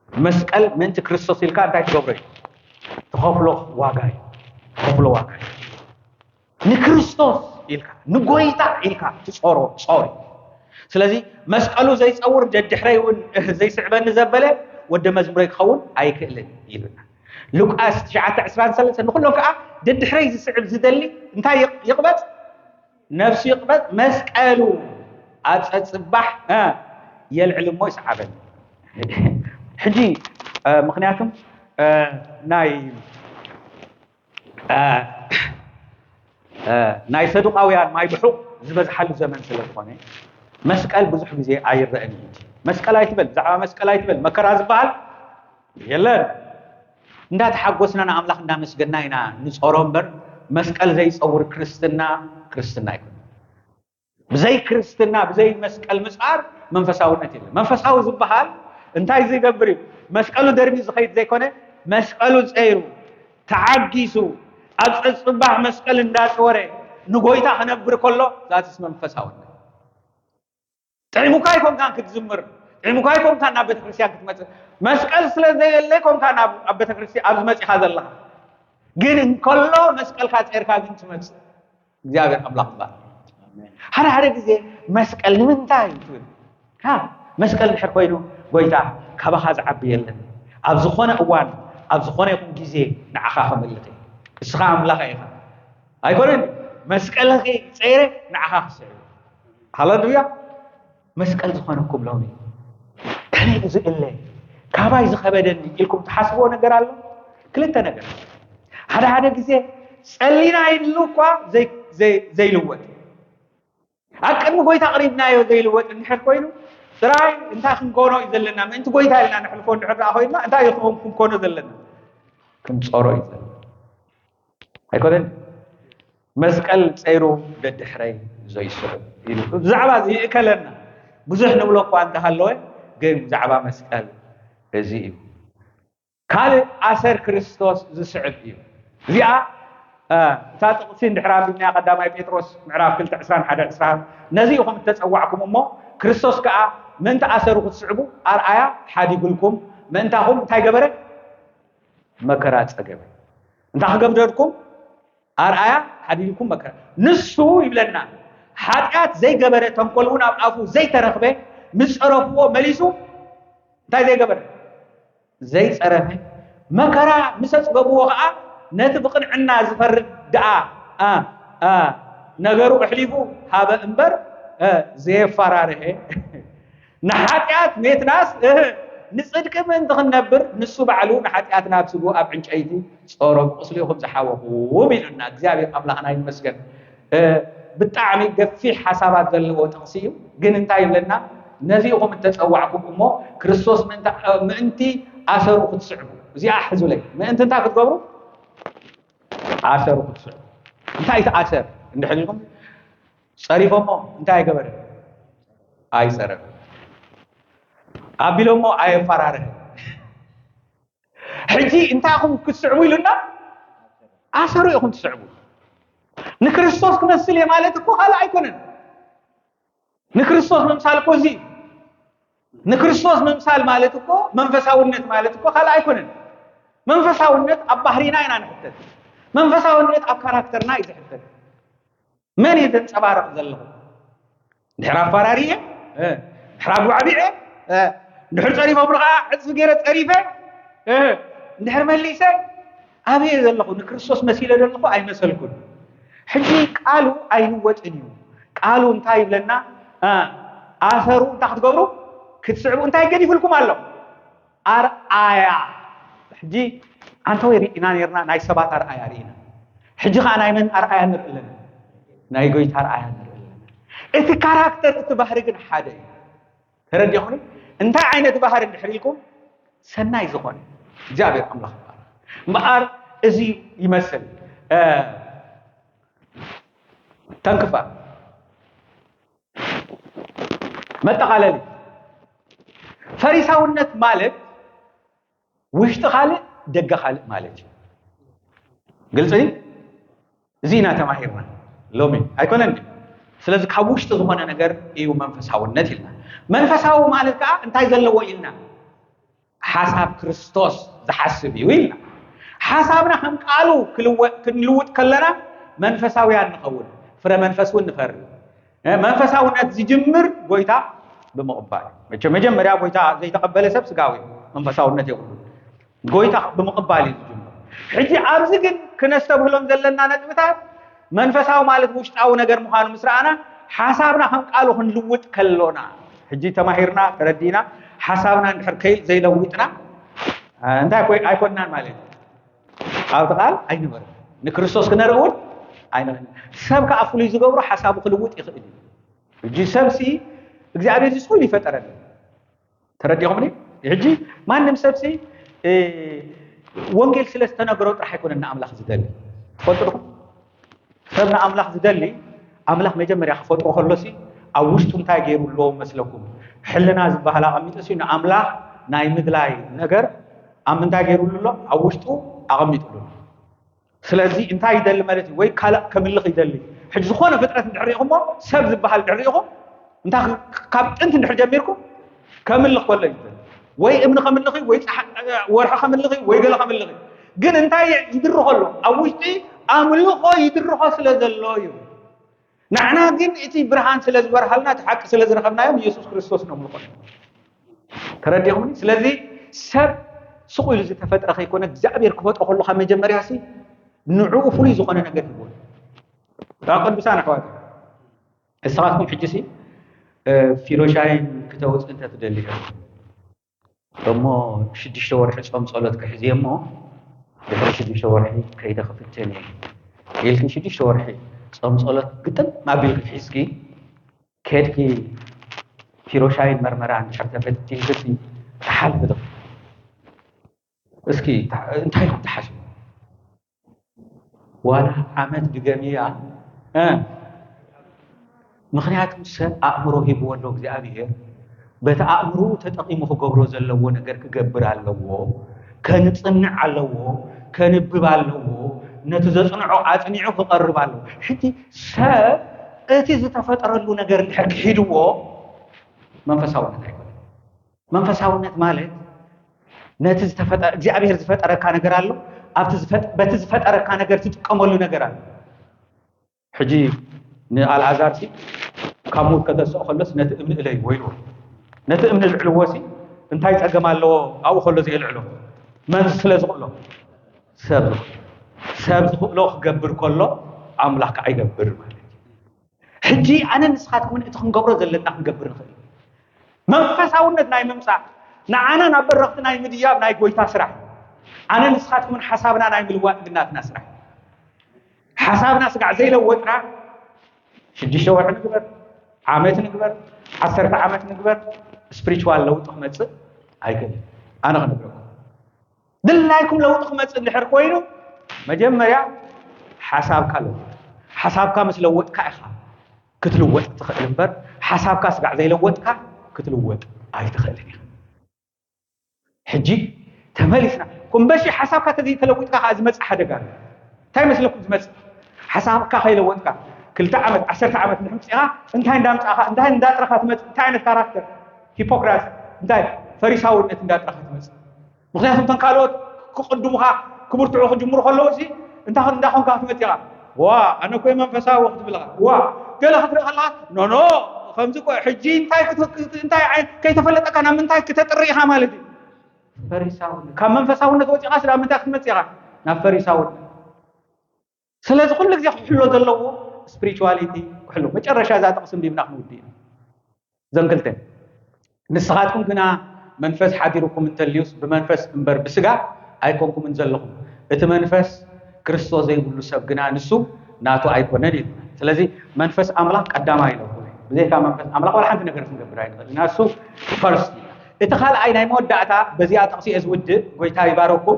መስቀል ምእንቲ ክርስቶስ ኢልካ እንታይ ትገብሮ እዩ? ትኸፍሎ ዋጋ እዩ። ትኸፍሎ ዋጋ እዩ። ንክርስቶስ ኢልካ ንጎይታ ኢልካ ትጾሮ ጾር እዩ። ስለዚ መስቀሉ ዘይጸውር ደድሕረይ እውን ዘይስዕበኒ ዘበለ ወደ መዝሙረይ ክኸውን ኣይክእልን ይብልና። ሉቃስ ትሽዓተ ዕስራን ሰለስተን ንኩሎም ከዓ ደድሕረይ ዝስዕብ ዝደሊ እንታይ ይቕበጽ? ነፍሱ ይቕበጽ መስቀሉ ኣጸጽባሕ የልዕል እሞ ይስዓበኒ። ሕጂ ምክንያቱም ናይ ናይ ሰዱቃውያን ማይ ብሑቕ ዝበዝሓሉ ዘመን ስለ ዝኾነ መስቀል ብዙሕ ግዜ ኣይረአን እዩ። መስቀል ኣይትበል፣ ብዛዕባ መስቀል ኣይትበል፣ መከራ ዝበሃል የለን። እንዳተሓጎስና ንኣምላኽ እንዳመስገና ኢና ንጾሮ እምበር መስቀል ዘይጸውር ክርስትና ክርስትና ኣይኮነን። ብዘይ ክርስትና ብዘይ መስቀል ምጽኣር መንፈሳውነት የለን። መንፈሳዊ ዝበሃል እንታይ ዝገብር እዩ? መስቀሉ ደርቢ ዝኸይድ ዘይኮነ መስቀሉ ጸይሩ ተዓጊሱ ኣብ ጸጽባሕ መስቀል እንዳጸወረ ንጎይታ ክነብር ከሎ ዛትስ መንፈሳውነት። ጥዒሙካ ኣይኮንካን ክትዝምር፣ ጥዒሙካ ኣይኮንካን ናብ ቤተክርስትያን ክትመጽእ። መስቀል ስለ ዘየለ ኣይኮንካ ናብ ኣብ ቤተክርስትያን ኣብዚ መጺኻ ዘለኻ። ግን እንከሎ መስቀልካ ጸይርካ ግን ትመጽእ። እግዚኣብሔር ኣምላኽ ይባርክ። ሓደ ሓደ ግዜ መስቀል ንምንታይ ትብል? መስቀል ድሕር ኮይኑ ጎይታ ካባኻ ዝዓቢ የለን። ኣብ ዝኾነ እዋን ኣብ ዝኾነ ይኹን ግዜ ንዓኻ ከምልኽ እየ። እስኻ ኣምላኸ ኢኻ ኣይኮነን። መስቀልኺ ጸይረ ንዓኻ ክስዕብ። ሃሌሉያ። መስቀል ዝኾነኩም ሎሚ ከመይ እዩ ዝእለ? ካባይ ዝኸበደኒ ኢልኩም ትሓስብዎ ነገር ኣሎ? ክልተ ነገር። ሓደ ሓደ ግዜ ጸሊና ኢሉ እኳ ዘይ- ዘይ- ዘይልወጥ፣ ኣብ ቅድሚ ጎይታ ኣቕሪብናዮ ዘይልወጥ እንድሕር ኮይኑ፣ ጥራይ እንታይ ክንኮኖ እዩ ዘለና? ምእንቲ ጎይታ ኢልና ንሕልፎ እንድሕር ደኣ ኮይንና እንታይ እዩ ክኸውን ክንኮኖ ዘለና? ክንጸሮ እዩ ዘለና ኣይኮነን? መስቀል ጸይሩ ደድሕረይ ዘይስዕብ ኢሉ ብዛዕባ እዚ ይእከለና። ብዙሕ ንብሎ እኳ እንተሃለወ፣ ግን ብዛዕባ መስቀል እዚ እዩ። ካልእ ኣሰር ክርስቶስ ዝስዕብ እዩ። እዚኣ እታ ጥቕሲ እንድሕር ኣንቢብናያ ቀዳማይ ጴጥሮስ ምዕራፍ ክልተ ዕስራን ሓደ ዕስራን፣ ነዚ ኢኹም እተጸዋዕኩም እሞ ክርስቶስ ከኣ ምእንቲ ኣሰሩ ክትስዕቡ ኣርኣያ ሓዲጉልኩም፣ ምእንታኹም እንታይ ገበረ? መከራ ጸገበ። እንታይ ክገብረልኩም? ኣርኣያ ሓዲጉልኩም መከራ። ንሱ ይብለና፣ ሓጢኣት ዘይገበረ፣ ተንኮል እውን ኣብ ኣፉ ዘይተረኽበ፣ ምስ ጸረፍዎ መሊሱ እንታይ ዘይገበረ? ዘይጸረፈ። መከራ ምስ ኣጽገብዎ ኸኣ ነቲ ብቕንዕና ዝፈርድ ደኣ፣ ኣ፣ ኣ፣ ነገሩ ኣሕሊፉ ሃበ እምበር፣ እ፣ ዘየፈራርሀ። ንሓጢኣት ሜትናስ፣ እ፣ ንጽድቂ ምእንቲ ክንነብር ንሱ ባዕሉ ንሓጢኣትና ኣብ ስግኡ ኣብ ዕንጨይቲ ጾሮ፣ ብቁስሉ ኢኹም ዝሓወኹም ኢሉና። እግዚኣብሔር ኣምላኽና ይመስገን። እ፣ ብጣዕሚ ገፊሕ ሓሳባት ዘለዎ ጥቕሲ እዩ። ግን እንታይ ይብለና? ነዚ ኢኹም እተጸዋዕኩም እሞ ክርስቶስ ምእንቲ፣ ምእንቲ ኣሰሩ ክትስዕቡ። እዚኣ ሕዙለይ። ምእንቲ እንታይ ክትገብሩ? ኣሰሩ ክትስዕቡ። እንታይ እቲ ኣሰር? እንድሕር ኢልኩም ጸሪፎሞ እንታይ ኣይገበረ? ኣይጸረፈ። ኣቢሎሞ ኣየፈራረሀ። ሕጂ እንታይ ኢኹም ክትስዕቡ ኢሉና? ኣሰሩ ኢኹም ትስዕቡ። ንክርስቶስ ክመስል እየ ማለት እኮ ካልእ ኣይኮነን። ንክርስቶስ ምምሳል እኮ እዚ እዩ። ንክርስቶስ ምምሳል ማለት እኮ መንፈሳውነት ማለት እኮ ካልእ ኣይኮነን። መንፈሳውነት ኣብ ባህሪና ኢና ንሕተት። መንፈሳውነት ኣብ ካራክተርና እዩ ዝሕተት። መን እየ ዘንጸባርቕ ዘለኹ? እንድሕር ኣፈራሪየ፣ እ፣ እንድሕር ኣጓዕቢዐ፣ እ፣ እንድሕር ጸሪፎምኒ ኸዓ ዕጽፊ ገይረ ጸሪፈ፣ እ፣ እንድሕር መሊሰ ኣበየ ዘለኹ? ንክርስቶስ መሲለ ዘለኹ ኣይመሰልኩን። ሕጂ ቃሉ ኣይልወጥን እዩ። ቃሉ እንታይ ይብለና? እ፣ ኣሰሩ እንታይ ክትገብሩ? ክትስዕቡ እንታይ ገዲፍልኩም ኣሎ? ኣርኣያ። ሕጂ ኣንተ ወይ ርኢና ነርና፣ ናይ ሰባት ኣርኣያ ርኢና። ሕጂ ኸኣ ናይ መን ኣርኣያ ንርኢ ኣለና? ናይ ጎይታ ኣርኣያ ንርኢ ኣለና። እቲ ካራክተር፣ እቲ ባህሪ ግን ሓደ እዩ። ተረዲኹኒ? እንታይ ዓይነት ባህሪ እንድሕር ኢልኩም፣ ሰናይ ዝኾነ እግዚኣብሔር ኣምላኽ ይባረኽ። እምበኣር እዚ ይመስል፣ እ፣ ተንክፋ መጠቓለሊ። ፈሪሳውነት ማለት ውሽጢ ካልእ ደገ ካልእ ማለት እዩ። ግልፂ እዩ። እዚ ኢና ተማሂርና ሎሚ ኣይኮነን ድዩ? ስለዚ ካብ ውሽጢ ዝኾነ ነገር እዩ መንፈሳውነት ኢልና። መንፈሳዊ ማለት ከዓ እንታይ ዘለዎ ኢልና? ሓሳብ ክርስቶስ ዝሓስብ እዩ ኢልና። ሓሳብና ከም ቃሉ ክንልወጥ ከለና መንፈሳውያን ንኸውን፣ ፍረ መንፈስ እውን ንፈሪ። መንፈሳውነት ዝጅምር ጎይታ ብምቕባል። መቸም መጀመርያ ጎይታ ዘይተቐበለ ሰብ ስጋዊ መንፈሳውነት የብሉ። ጎይታ ብምቕባል እዩ ዝጅምር። ሕጂ ኣብዚ ግን ክነስተብህሎም ዘለና ነጥብታት መንፈሳዊ ማለት ውሽጣዊ ነገር ምዃኑ ምስ ረኣና ሓሳብና ከም ቃሉ ክንልውጥ ከሎና፣ ሕጂ ተማሂርና ተረዲና ሓሳብና እንድሕር ከይ ዘይለዊጥና እንታይ ኮይ ኣይኮንናን ማለት እዩ። ኣብቲ ቃል ኣይንበርን። ንክርስቶስ ክነርኢ እውን ኣይንኽእልን። ሰብ ከኣ ፍሉይ ዝገብሮ ሓሳቡ ክልውጥ ይኽእል እዩ። ሕጂ ሰብሲ እግዚኣብሔር ዝስ ኩሉ ይፈጠረኒ። ተረዲኹምኒ? ሕጂ ማንም ሰብሲ ወንጌል ስለ ዝተነገሮ ጥራሕ ኣይኮነን ንኣምላኽ ዝደሊ። ትፈልጡ ዶ? ሰብ ንኣምላኽ ዝደሊ ኣምላኽ መጀመርያ ክፈጥሮ ከሎሲ ኣብ ውሽጡ እንታይ ገይሩ ኣለዎ መስለኩም? ሕልና ዝበሃል ኣቐሚጡ ሲ ንኣምላኽ ናይ ምድላይ ነገር ኣብ ምንታይ ገይሩ ኣሎ? ኣብ ውሽጡ ኣቐሚጡ ኣሎ። ስለዚ እንታይ ይደሊ ማለት እዩ? ወይ ካልእ ከምልኽ ይደሊ። ሕጂ ዝኾነ ፍጥረት እንድሕር ሪኢኹሞ፣ ሰብ ዝበሃል እንድሕር ሪኢኹም፣ እንታይ ካብ ጥንቲ እንድሕር ጀሚርኩም ከምልኽ ከሎ እዩ ዝደሊ። ወይ እምኒ ከምልኽ እዩ፣ ወይ ጸሓ-፣ ወርሒ ከምልኽ እዩ፣ ወይ ገለ ከምልኽ እዩ። ግን እንታይ ይድርኾ ኣሎ? ኣብ ውሽጢ ኣምልኾ ይድርኾ ስለ ዘሎ እዩ። ንሕና ግን እቲ ብርሃን ስለ ዝበርሃልና፣ እቲ ሓቂ ስለ ዝረኸብናዮ ንየሱስ ክርስቶስ ነምልኾ። ተረዲኹምኒ? ስለዚ ሰብ ስቕ ኢሉ ዝተፈጥረ ከይኮነ እግዚኣብሔር ክፈጥሮ ከሎ ካብ መጀመርያ ሲ ንዕኡ ፍሉይ ዝኾነ ነገር ሂብዎ። ዳ ቅዱሳን ኣሕዋት፣ ንስኻትኩም ሕጂ ሲ ፊሮሻይን ክተውፅ እንተ ትደሊ እሞ ሽዱሽተ ወርሒ ጾም ጸሎት ክሕዝ እየ እሞ ድሕሪ ሽዱሽተ ወርሒ ከይደ ክፍትን እየ ኢልኪ ሽዱሽተ ወርሒ ጾም ጸሎት ግጥም ኣቢልኪ ሒዝኪ ከድኪ ፊሮሻይን መርመራ እንድሕር ተፈቲንክሲ ትሓልፊ ዶ? እስኪ እንታይ ኢልኩም ትሓስቡ? ዋላ ዓመት ድገምያ። ምኽንያቱ ሰብ ኣእምሮ ሂብዎ ኣሎ እግዚኣብሔር። በቲ ኣእምሮኡ ተጠቒሙ ክገብሮ ዘለዎ ነገር ክገብር ኣለዎ። ከንጽንዕ ኣለዎ። ከንብብ ኣለዎ። ነቲ ዘጽንዖ ኣጽኒዑ ክቐርብ ኣለዎ። ሕጂ ሰብ እቲ ዝተፈጠረሉ ነገር እንድሕር ክሒድዎ መንፈሳውነት ኣይኮነን። መንፈሳውነት ማለት ነቲ እግዚኣብሔር ዝፈጠረካ ነገር ኣሎ፣ ኣብቲ በቲ ዝፈጠረካ ነገር ትጥቀመሉ ነገር ኣሎ። ሕጂ ንኣልኣዛር ሲ ካብ ሞት ከተስኦ ከሎስ ነቲ እምኒ እለይዎ ኢልዎ። ነቲ እምኒ ልዕልዎ ሲ እንታይ ጸገም ኣለዎ? ኣብኡ ከሎ ዘየልዕሎ መን ስለ ዝኽእሎ? ሰብ ዝኽእሎ። ሰብ ዝኽእሎ ክገብር ከሎ ኣምላኽ ከዓ ይገብር ማለት እዩ። ሕጂ ኣነ ንስኻትኩምን እቲ ክንገብሮ ዘለና ክንገብር ንኽእል። መንፈሳውነት ናይ ምምጻእ ንዓና ናብ በረኽቲ ናይ ምድያብ ናይ ጎይታ ስራሕ። ኣነ ንስኻትኩምን ሓሳብና ናይ ምልዋጥ ግናትና ስራሕ። ሓሳብና ስጋዕ ዘይለወጥና ሽዱሽተ ወርሒ ንግበር፣ ዓመት ንግበር፣ ዓሰርተ ዓመት ንግበር፣ ስፕሪቹዋል ለውጢ ክመጽእ ኣይክእልን። ኣነ ክነግረኩም ድላይኩም ለውጢ ክመጽእ እንድሕር ኮይኑ መጀመርያ ሓሳብካ ለውጥ። ሓሳብካ ምስ ለወጥካ ኢኻ ክትልወጥ ትኽእል እምበር ሓሳብካ ስጋዕ ዘይለወጥካ ክትልወጥ ኣይትኽእልን ኢኻ። ሕጂ ተመሊስና ኩምበሺ ሓሳብካ ተዘይተለዊጥካ ከዓ ዝመፅእ ሓደጋ ኣሎ። እንታይ መስለኩም ዝመፅእ? ሓሳብካ ከይለወጥካ ክልተ ዓመት ዓሰርተ ዓመት ንሕምፂኻ እንታይ እንዳምፃእኻ እንታይ እንዳጥረኻ ትመፅእ? እንታይ ዓይነት ካራክተር? ሂፖክራሲ እንታይ ፈሪሳውነት እንዳጥረኻ ትመፅእ። ምክንያቱ እቶም ካልኦት ክቅድሙካ ክብርትዑ ክጅምሩ ከለዉ ሲ እንታይ እንዳኮንካ ክትመፅእ ኢኻ? ዋ ኣነ ኮይ መንፈሳዊ ክትብል ኢኻ። ዋ ገለ ክትርኢ ከለካ ኖኖ ከምዚ ኮ ሕጂ እንታይ እንታይ ከይተፈለጠካ ናብ ምንታይ ክተጥሪ ኢኻ ማለት እዩ። ፈሪሳውነት ካብ መንፈሳውነት ወፂኻ ናብ ምንታይ ክትመፅእ ኢኻ? ናብ ፈሪሳውነት። ስለዚ ኩሉ ግዜ ክሕሎ ዘለዎ ስፕሪቹዋሊቲ ክሕሎ። መጨረሻ እዛ ጥቕሲ እንዲብና ክንውዲ ኢና። እዘን ክልተ ንስኻትኩም ግና መንፈስ ሓዲሩኩም እንተልዩስ ብመንፈስ እምበር ብስጋ ኣይኮንኩምን ዘለኹም። እቲ መንፈስ ክርስቶስ ዘይብሉ ሰብ ግና ንሱ ናቱ ኣይኮነን ኢሉ። ስለዚ መንፈስ ኣምላኽ ቀዳማይ ኢለኩም። ብዘይካ መንፈስ ኣምላኽ ዋላ ሓንቲ ነገር ክንገብር ኣይንኽእል ኢና። እሱ ፈርስት። እቲ ካልኣይ ናይ መወዳእታ በዚኣ ጥቕሲ እየ ዝውድእ። ጎይታ ይባረኩም።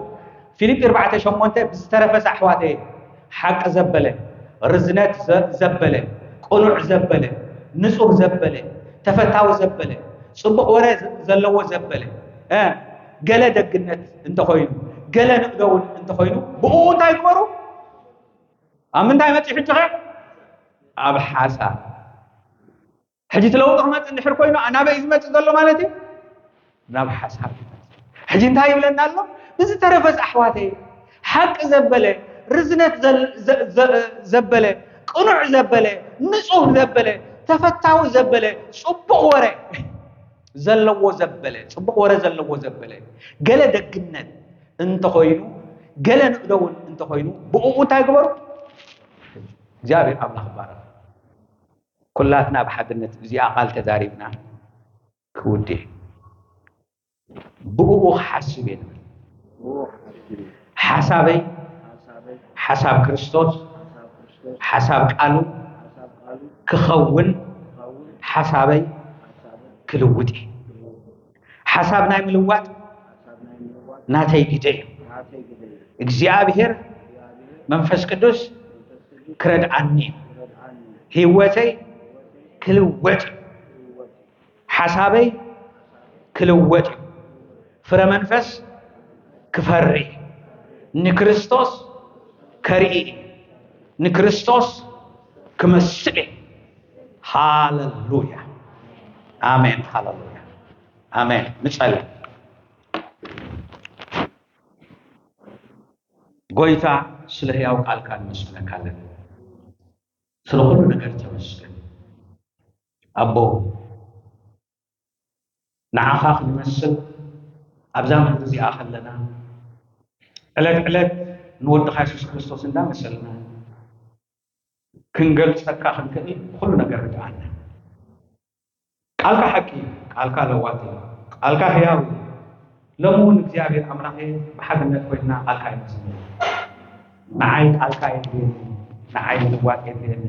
ፊልጲ ኣርባዕተ ሸሞንተ ብዝተረፈስ ኣሕዋተየ ሓቂ ዘበለ፣ ርዝነት ዘበለ፣ ቅኑዕ ዘበለ፣ ንጹህ ዘበለ፣ ተፈታዊ ዘበለ፣ ጽቡቕ ወረ ዘለዎ ዘበለ፣ ገለ ደግነት እንተኾይኑ፣ ገለ ንእደውን እንተኾይኑ፣ ብኡ እንታይ ግበሩ? ኣብ ምንታይ መጺእ ሕጂ ኸ? ኣብ ሓሳብ። ሕጂ እቲ ለውጢ ክመጽእ እንድሕር ኮይኑ ናበይ እዩ ዝመጽእ ዘሎ ማለት እዩ? ናብ ሓሳብ እዩ። ሕጂ እንታይ ይብለና ኣሎ? ብዝተረፈስ ኣሕዋተይ ሓቂ ዘበለ፣ ርዝነት ዘበለ፣ ቅኑዕ ዘበለ፣ ንጹህ ዘበለ፣ ተፈታዊ ዘበለ፣ ጽቡቕ ወረ ዘለዎ ዘበለ፣ ጽቡቕ ወረ ዘለዎ ዘበለ፣ ገለ ደግነት እንተኾይኑ፣ ገለ ንእዶ እውን እንተኾይኑ፣ ብእኡ እንታይ ግበሩ? እግዚኣብሔር ኣምላኽ ይባረኽ። ኩላትና ብሓድነት እዚኣ ቃል ተዛሪብና ክውድእ። ብእኡ ክሓስብ እየ ንብል። ሓሳበይ ሓሳብ ክርስቶስ፣ ሓሳብ ቃሉ ክኸውን ሓሳበይ ክልውጥ እየ። ሓሳብ ናይ ምልዋጥ ናተይ ግደ እዩ። እግዚኣብሔር መንፈስ ቅዱስ ክረድኣኒ እዩ። ህይወተይ ክልወጥ እዩ። ሓሳበይ ክልወጥ እዩ። ፍረ መንፈስ ክፈሪ፣ ንክርስቶስ ከርኢ፣ ንክርስቶስ ክመስል። ሃለሉያ ኣሜን፣ ሃለሉያ ኣሜን። ንጸሊ። ጎይታ ስለ ህያው ቃልካ ነመስግነካ ኣለና። ስለ ኩሉ ነገር ተመስገን ኣቦ። ንዓኻ ክንመስል ኣብዛ ምድሪ እዚኣ ከለና ዕለት ዕለት ንወድኻ የሱስ ክርስቶስ እንዳመሰልና ክንገልጸካ ክንክእል ኩሉ ነገር ርድኣና። ቃልካ ሓቂ እዩ፣ ቃልካ ለዋጢ እዩ፣ ቃልካ ህያው እዩ። ሎሚ እውን እግዚኣብሔር ኣምላኸ ብሓድነት ኮይንና ቃልካ ይመስል። ንዓይ ቃልካ የድልየኒ፣ ንዓይ ምልዋጥ የድልየኒ፣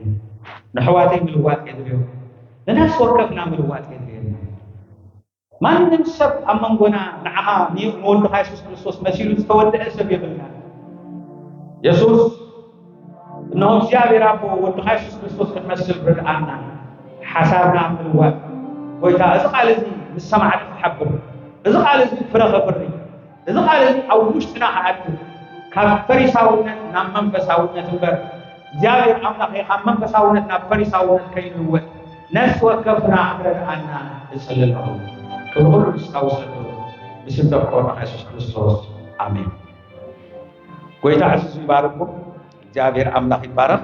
ንሕዋተይ ምልዋጥ የድልዮ፣ ንነፍሲ ወከፍና ምልዋጥ የድልየና። ማንም ሰብ ኣብ መንጎና ንዓኻ ንወድኻ የሱስ ክርስቶስ መሲሉ ዝተወደአ ሰብ የብልና። የሱስ እነሆ እግዚኣብሔር ኣቦ ወድኻ የሱስ ክርስቶስ ክንመስል ርድኣና፣ ሓሳብና ምልዋጥ። ጎይታ እዚ ቃል እዚ ምስ ሰማዕቲ ክሓብር፣ እዚ ቃል እዚ ፍረ ከፍሪ፣ እዚ ቃል እዚ ኣብ ውሽጥና ክኣቱ፣ ካብ ፈሪሳውነት ናብ መንፈሳውነት እምበር እግዚኣብሔር ኣምላኸ ካብ መንፈሳውነት ናብ ፈሪሳውነት ከይንልወጥ ነፍሲ ወከፍና ክረድኣና እጽሊ ኣለኹ። ክብሪ ኩሉ ንስኻ ውሰዶ። ብስም ተፍቆርና የሱስ ክርስቶስ ኣሜን። ጎይታ ዕዙዝ ይባርኩም። እግዚኣብሔር ኣምላኽ ይባረኽ።